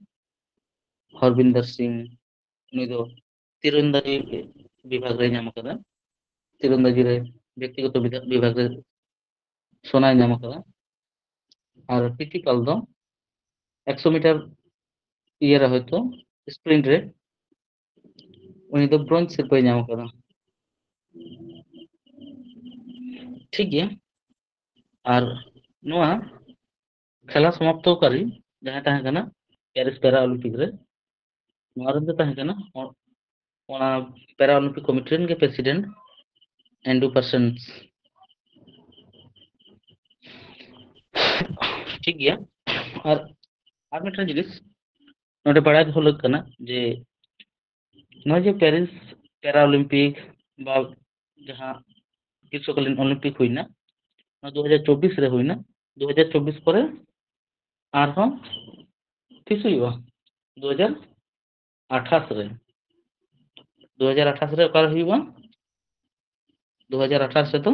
ᱦᱚᱨᱵᱤᱱᱫᱚᱨ ᱥᱤᱝ, ᱩᱱᱤ ᱫᱚ ᱛᱤᱨᱚᱱᱫᱟᱡᱤ ᱵᱤᱵᱷᱟᱜᱽ ᱨᱮᱭ ᱧᱟᱢ ᱟᱠᱟᱫᱟ᱾ ᱛᱤᱨᱚᱱᱫᱟᱡᱤ ᱨᱮ ᱵᱮᱠᱛᱤᱜᱚᱛᱚ ᱵᱤᱫᱷᱟ-, ᱵᱤᱵᱷᱟᱜᱽ ᱨᱮ ᱥᱳᱱᱟᱭ ᱧᱟᱢ ᱟᱠᱟᱫᱟ᱾ ᱟᱨ ᱯᱤᱛᱤ ᱯᱟᱞ ᱫᱚ ᱮᱠᱥᱚ ᱢᱤᱴᱟᱨ ᱤᱭᱟᱹ ᱨᱮ ᱦᱚᱭᱛᱳ ᱥᱯᱨᱤᱱᱴ ᱨᱮ ᱩᱱᱤ ᱫᱚ ᱵᱨᱳᱧᱡᱽ ᱥᱤᱨᱯᱟᱹᱭ ᱧᱟᱢ ᱟᱠᱟᱫᱟ᱾ ᱴᱷᱤᱠ ᱜᱮᱭᱟ᱾ ᱟᱨ ᱱᱚᱣᱟ ᱠᱷᱮᱞᱟ ᱥᱚᱢᱟᱯᱛᱚᱠᱟᱨᱤ ᱡᱟᱦᱟᱸᱭ ᱛᱟᱦᱮᱸ ᱠᱟᱱᱟ ᱯᱮᱨᱤᱥ ᱯᱮᱨᱟ ᱚᱞᱤᱢᱯᱤᱠ ᱨᱮ, ᱱᱚᱣᱟ ᱨᱮᱱ ᱫᱚ ᱛᱟᱦᱮᱸ ᱠᱟᱱᱟ ᱚ-, ᱚᱱᱟ ᱯᱮᱨᱟ ᱚᱞᱤᱢᱯᱤᱠ ᱠᱚᱢᱤᱴᱤ ᱨᱮᱱ ᱜᱮ ᱯᱨᱮᱥᱤᱰᱮᱱᱴ ᱮᱱᱰᱨᱩ ᱯᱟᱨᱥᱚᱱᱥ᱾ ᱴᱷᱤᱠ ᱜᱮᱭᱟ᱾ ᱟᱨ ᱟᱨ ᱢᱤᱫᱴᱟᱝ ᱡᱤᱱᱤᱥ ᱱᱚᱰᱮ ᱵᱟᱲᱟᱭ ᱫᱚᱦᱚ ᱞᱟᱹᱠ ᱠᱟᱱᱟ ᱡᱮ ᱱᱚᱜᱼᱚᱭ ᱡᱮ ᱯᱮᱨᱤᱥ ᱯᱮᱨᱟ ᱚᱞᱤᱢᱯᱤᱠ ᱵᱟ ᱡᱟᱦᱟᱸ ᱜᱨᱤᱥᱚᱠᱟᱞᱤᱱ ᱚᱞᱤᱢᱯᱤᱠ ᱦᱩᱭᱱᱟ, ᱚᱱᱟ ᱫᱩ ᱦᱟᱡᱟᱨ ᱪᱚᱵᱵᱤᱥ ᱨᱮ ᱦᱩᱭᱱᱟ᱾ ᱫᱩ ᱦᱟᱡᱟᱨ ᱪᱚᱵᱵᱤᱥ ᱯᱚᱨᱮ ᱟᱨᱦᱚᱸ ᱛᱤᱥ ᱦᱩᱭᱩᱜᱼᱟ? ᱫᱩ ᱦᱟᱡᱟᱨ ᱟᱴᱷᱟᱥ ᱨᱮ᱾ ᱫᱩ ᱦᱟᱡᱟᱨ ᱟᱴᱷᱟᱥ ᱨᱮ ᱚᱠᱟᱨᱮ ᱦᱩᱭᱩᱜᱼᱟ? ᱫᱩ ᱦᱟᱡᱟᱨ ᱟᱴᱷᱟᱥ ᱨᱮᱫᱚ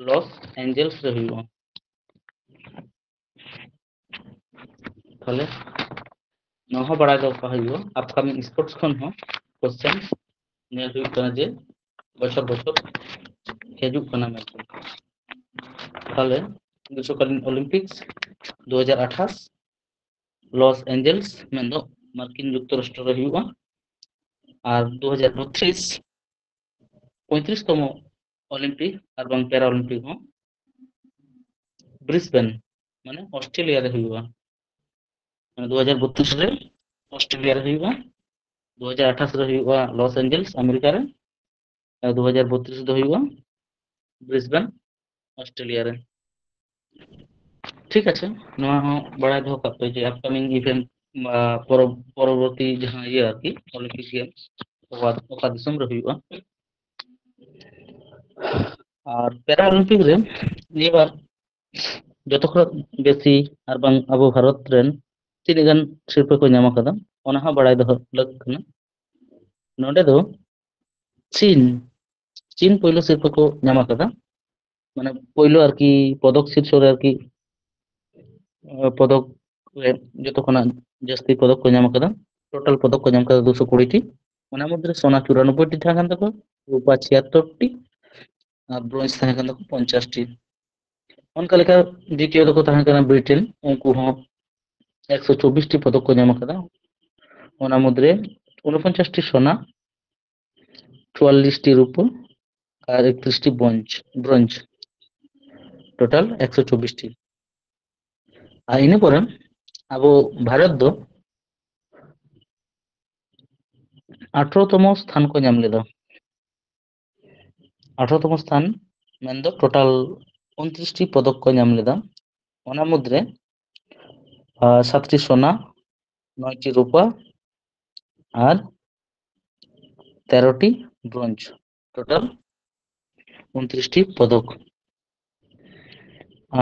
ᱞᱚᱥ ᱮᱧᱡᱮᱞᱥ ᱨᱮ ᱦᱩᱭᱩᱜᱼᱟ᱾ ᱛᱟᱦᱞᱮ ᱱᱚᱣᱟ ᱦᱚᱸ ᱵᱟᱲᱟᱭ ᱫᱚᱦᱚ ᱠᱟᱜ ᱦᱩᱭᱩᱜᱼᱟ, ᱟᱯᱠᱟᱢᱤᱝ ᱥᱯᱳᱨᱴᱥ ᱠᱷᱚᱱ ᱦᱚᱸ ᱠᱚᱥᱪᱮᱱ ᱧᱮᱞ ᱦᱩᱭᱩᱜ ᱠᱟᱱᱟ ᱡᱮ ᱵᱚᱪᱷᱚᱨ ᱵᱚᱪᱷᱚᱨ ᱦᱤᱡᱩᱜ ᱠᱟᱱᱟ ᱢᱮᱱᱛᱮ᱾ ᱛᱟᱦᱞᱮ ᱜᱨᱤᱥᱚᱠᱟᱞᱤᱱ ᱚᱞᱤᱢᱯᱤᱠᱥ ᱫᱩ ᱦᱟᱡᱟᱨ ᱟᱴᱷᱟᱥ ᱞᱚᱥ ᱮᱧᱡᱮᱞᱥ, ᱢᱮᱱᱫᱚ ᱢᱟᱨᱠᱤᱱ ᱡᱩᱠᱛᱚᱨᱟᱥᱴᱨᱚ ᱨᱮ ᱦᱩᱭᱩᱜᱼᱟ᱾ ᱟᱨ ᱫᱩ ᱦᱟᱡᱟᱨ ᱵᱚᱛᱨᱤᱥ ᱯᱚᱸᱭᱛᱨᱤᱥ ᱛᱚᱢᱚ ᱚᱞᱤᱢᱯᱤᱠ ᱟᱨ ᱵᱟᱝ ᱯᱮᱨᱟ ᱚᱞᱤᱢᱯᱤᱠ ᱦᱚᱸ ᱵᱨᱤᱥᱵᱮᱱ, ᱢᱟᱱᱮ ᱚᱥᱴᱨᱮᱞᱤᱭᱟ ᱨᱮ ᱦᱩᱭᱩᱜᱼᱟ᱾ ᱢᱟᱱᱮ ᱫᱩ ᱦᱟᱡᱟᱨ ᱵᱚᱛᱨᱤᱥ ᱨᱮ ᱚᱥᱴᱨᱮᱞᱤᱭᱟ ᱨᱮ ᱦᱩᱭᱩᱜᱼᱟ, ᱫᱩ ᱦᱟᱡᱟᱨ ᱟᱴᱷᱟᱥ ᱨᱮ ᱦᱩᱭᱩᱜᱼᱟ ᱞᱚᱥ ᱮᱧᱡᱮᱞᱥ ᱟᱢᱮᱨᱤᱠᱟ ᱨᱮ, ᱟᱨ ᱫᱩ ᱦᱟᱡᱟᱨ ᱵᱚᱛᱨᱤᱥ ᱫᱚ ᱦᱩᱭᱩᱜᱼᱟ ᱵᱨᱤᱥᱵᱮᱱ ᱚᱥᱴᱨᱮᱞᱤᱭᱟ ᱨᱮ᱾ ᱴᱷᱤᱠ ᱟᱪᱷᱮ, ᱱᱚᱣᱟ ᱦᱚᱸ ᱵᱟᱲᱟᱭ ᱫᱚᱦᱚ ᱠᱟᱜ ᱯᱮ ᱡᱮ ᱟᱯᱠᱟᱢᱤᱝ ᱤᱵᱷᱮᱱᱴ ᱵᱟ ᱯᱚᱨᱚᱵ-, ᱯᱚᱨᱚᱵᱚᱨᱛᱤ ᱡᱟᱦᱟᱸ ᱤᱭᱟᱹ ᱟᱨᱠᱤ ᱚᱞᱤᱢᱯᱤᱠ ᱜᱮᱢᱥ ᱚᱠᱟ, ᱚᱠᱟ ᱫᱤᱥᱚᱢ ᱨᱮ ᱦᱩᱭᱩᱜᱼᱟ᱾ ᱟᱨ ᱯᱮᱨᱟ ᱚᱞᱤᱢᱯᱤᱠ ᱨᱮ ᱱᱤᱭᱟᱹ ᱵᱟᱨ ᱡᱚᱛᱚ ᱠᱷᱚᱱ ᱵᱮᱥᱤ ᱟᱨ ᱵᱟᱝ ᱟᱵᱚ ᱵᱷᱟᱨᱚᱛ ᱨᱮᱱ ᱛᱤᱱᱟᱹᱜ ᱜᱟᱱ ᱥᱤᱨᱯᱟᱹ ᱠᱚ ᱧᱟᱢ ᱟᱠᱟᱫᱟ, ᱚᱱᱟ ᱦᱚᱸ ᱵᱟᱲᱟᱭ ᱫᱚᱦᱚ ᱞᱟᱹᱠ ᱠᱟᱱᱟ᱾ ᱱᱚᱰᱮ ᱫᱚ ᱪᱤᱱ, ᱪᱤᱱ ᱯᱳᱭᱞᱳ ᱥᱤᱨᱯᱟᱹ ᱠᱚ ᱧᱟᱢ ᱟᱠᱟᱫᱟ᱾ ᱢᱟᱱᱮ ᱯᱳᱭᱞᱳ ᱟᱨᱠᱤ ᱯᱚᱫᱚᱠ ᱥᱤᱨᱥᱚ ᱨᱮ ᱟᱨᱠᱤ, ᱟᱸ, ᱯᱚᱫᱚᱠ ᱨᱮ ᱡᱚᱛᱚ ᱠᱷᱚᱱᱟᱜ ᱡᱟᱹᱥᱛᱤ ᱯᱚᱫᱚᱠ ᱠᱚ ᱧᱟᱢ ᱟᱠᱟᱫᱟ᱾ ᱴᱳᱴᱟᱞ ᱯᱚᱫᱚᱠ ᱠᱚ ᱧᱟᱢ ᱟᱠᱟᱫᱟ ᱫᱩᱥᱚ ᱠᱩᱲᱤ ᱴᱤ᱾ ᱚᱱᱟ ᱢᱩᱫᱽᱨᱮ ᱥᱳᱱᱟ ᱪᱩᱨᱟᱱᱚᱵᱵᱳᱭ ᱴᱤ ᱛᱟᱦᱮᱸ ᱠᱟᱱ ᱛᱟᱠᱚᱣᱟ, ᱨᱩᱯᱟ ᱪᱷᱤᱭᱟᱛᱛᱳᱨ ᱴᱤ, ᱟᱨ ᱵᱨᱳᱧᱡᱽ ᱛᱟᱦᱮᱸ ᱠᱟᱱ ᱛᱟᱠᱚᱣᱟ ᱯᱚᱧᱪᱟᱥ ᱴᱤ᱾ ᱚᱱᱠᱟ ᱞᱮᱠᱟ ᱫᱤᱛᱤᱭᱚ ᱫᱚᱠᱚ ᱛᱟᱦᱮᱸ ᱠᱟᱱᱟ ᱵᱨᱤᱴᱮᱱ, ᱩᱱᱠᱩ ᱦᱚᱸ ᱮᱠᱥᱚ ᱪᱚᱵᱵᱤᱥ ᱴᱤ ᱯᱚᱫᱚᱠ ᱠᱚ ᱧᱟᱢ ᱟᱠᱟᱫᱟ᱾ ᱚᱱᱟ ᱢᱩᱫᱽᱨᱮ ᱩᱱᱚᱯᱚᱧᱪᱟᱥ ᱴᱤ ᱥᱳᱱᱟ, ᱪᱩᱣᱟᱞᱞᱤᱥ ᱴᱤ ᱨᱩᱯᱟᱹ ᱟᱨ ᱮᱠᱛᱨᱤᱥ ᱴᱤ ᱵᱚᱧᱡᱽ, ᱵᱨᱳᱧᱡᱽ, ᱴᱳᱴᱟᱞ ᱮᱠᱥᱚ ᱪᱚᱵᱵᱤᱥ ᱴᱤ᱾ ᱟᱨ ᱤᱱᱟᱹ ᱯᱚᱨᱮ ᱟᱵᱚ ᱵᱷᱟᱨᱚᱛ ᱫᱚ ᱟᱴᱷᱨᱚ ᱛᱚᱢᱚ ᱥᱛᱷᱟᱱ ᱠᱚ ᱧᱟᱢ ᱞᱮᱫᱟ᱾ ᱟᱴᱷᱨᱚ ᱛᱚᱢᱚ ᱥᱛᱷᱟᱱ ᱢᱮᱱᱫᱚ ᱴᱳᱴᱟᱞ ᱩᱱᱛᱨᱤᱥ ᱴᱤ ᱯᱚᱫᱚᱠ ᱠᱚ ᱧᱟᱢ ᱞᱮᱫᱟ᱾ ᱚᱱᱟ ᱢᱩᱫᱽᱨᱮ, ᱟᱨ, ᱥᱟᱛ ᱴᱤ ᱥᱳᱱᱟ, ᱱᱚᱭ ᱴᱤ ᱨᱩᱯᱟᱹ ᱟᱨ ᱛᱮᱨᱚ ᱴᱤ ᱵᱨᱳᱧᱡᱽ, ᱴᱳᱴᱟᱞ ᱩᱱᱛᱨᱤᱥ ᱴᱤ ᱯᱚᱫᱚᱠ᱾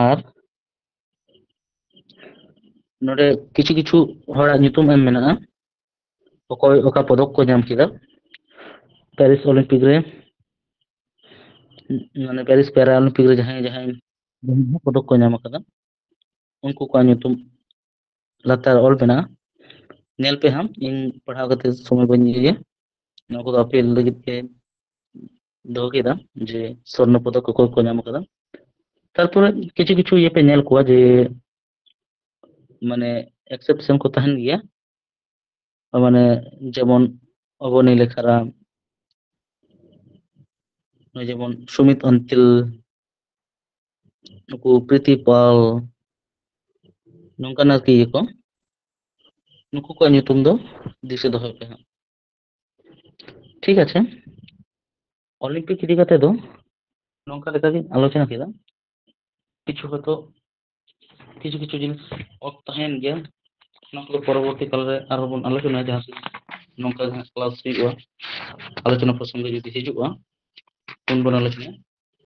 ᱟᱨ ᱱᱚᱰᱮ ᱠᱤᱪᱷᱩ ᱠᱤᱪᱷᱩ ᱦᱚᱲᱟᱜ ᱧᱩᱛᱩᱢ ᱮᱢ ᱢᱮᱱᱟᱜᱼᱟ, ᱚᱠᱚᱭ ᱚᱠᱟ ᱯᱚᱫᱚᱠ ᱠᱚ ᱧᱟᱢ ᱠᱮᱫᱟ ᱯᱮᱨᱤᱥ ᱚᱞᱤᱢᱯᱤᱠ ᱨᱮ, ᱢᱟᱱᱮ ᱯᱮᱨᱤᱥ ᱯᱮᱨᱟ ᱚᱞᱤᱢᱯᱤᱠ ᱨᱮ ᱡᱟᱦᱟᱸᱭ ᱡᱟᱦᱟᱸᱭ ᱯᱚᱫᱚᱠ ᱠᱚ ᱧᱟᱢ ᱟᱠᱟᱫᱟ, ᱩᱱᱠᱩ ᱠᱚᱣᱟᱜ ᱧᱩᱛᱩᱢ ᱞᱟᱛᱟᱨ ᱚᱞ ᱢᱮᱱᱟᱜᱼᱟ᱾ ᱧᱮᱞ ᱯᱮ ᱦᱟᱸᱜ, ᱤᱧ ᱯᱟᱲᱦᱟᱣ ᱠᱟᱛᱮ ᱥᱚᱢᱚᱭ ᱵᱟᱹᱧ ᱤᱭᱟᱹᱭᱟ᱾ ᱱᱚᱣᱟ ᱠᱚᱫᱚ ᱟᱯᱮ ᱞᱟᱹᱜᱤᱫ ᱜᱮ ᱫᱚᱦᱚ ᱠᱮᱫᱟ ᱡᱮ ᱥᱚᱨᱱᱚ ᱯᱚᱫᱚᱠ ᱚᱠᱚᱭ ᱠᱚ ᱧᱟᱢ ᱟᱠᱟᱫᱟ᱾ ᱛᱟᱨᱯᱚᱨᱮ ᱠᱤᱪᱷᱩ ᱠᱤᱪᱷᱩ ᱤᱭᱟᱹ ᱯᱮ ᱧᱮᱞ ᱠᱚᱣᱟ ᱡᱮ ᱢᱟᱱᱮ ᱮᱠᱥᱮᱯᱥᱚᱱ ᱠᱚ ᱛᱟᱦᱮᱱ ᱜᱮᱭᱟ᱾ ᱢᱟᱱᱮ ᱡᱮᱢᱚᱱ ᱚᱵᱚᱱᱤ ᱞᱮᱠᱷᱟᱨᱟᱢ, ᱱᱚᱜᱼᱚᱭ ᱡᱮᱢᱚᱱ ᱥᱩᱢᱤᱛ ᱚᱱᱛᱤᱞ, ᱱᱩᱠᱩ ᱯᱨᱤᱛᱤ ᱯᱟᱞ, ᱱᱚᱝᱠᱟᱱ ᱟᱨᱠᱤ ᱤᱭᱟᱹ ᱠᱚ, ᱱᱩᱠᱩ ᱠᱚᱣᱟᱜ ᱧᱩᱛᱩᱢ ᱫᱚ ᱫᱤᱥᱟᱹ ᱫᱚᱦᱚᱭ ᱯᱮ ᱦᱟᱸᱜ᱾ ᱴᱷᱤᱠ ᱟᱪᱷᱮ, ᱚᱞᱤᱢᱯᱤᱠ ᱤᱫᱤ ᱠᱟᱛᱮ ᱫᱚ ᱱᱚᱝᱠᱟ ᱞᱮᱠᱟᱜᱤᱧ ᱟᱞᱳᱪᱚᱱᱟ ᱠᱮᱫᱟ᱾ ᱠᱤᱪᱷᱩ ᱦᱚᱭᱛᱳ ᱠᱤᱪᱷᱩ ᱠᱤᱪᱷᱩ ᱡᱤᱱᱤᱥ ᱚᱯᱷ ᱛᱟᱦᱮᱸᱭᱮᱱ ᱜᱮᱭᱟ, ᱚᱱᱟ ᱠᱚᱫᱚ ᱯᱚᱨᱚᱵᱚᱨᱛᱤ ᱠᱟᱞ ᱨᱮ ᱟᱨᱦᱚᱸ ᱵᱚᱱ ᱟᱞᱳᱪᱚᱱᱟᱭᱟ, ᱡᱟᱦᱟᱸ ᱛᱤᱥ ᱱᱚᱝᱠᱟ ᱜᱮ ᱦᱟᱸᱜ ᱠᱞᱟᱥ ᱦᱩᱭᱩᱜᱼᱟ, ᱟᱞᱳᱪᱚᱱᱟ ᱯᱨᱚᱥᱚᱝᱜᱚ ᱡᱩᱫᱤ ᱦᱤᱡᱩᱜᱼᱟ, ᱩᱱ ᱵᱚᱱ ᱟᱞᱳᱪᱚᱱᱟᱭᱟ᱾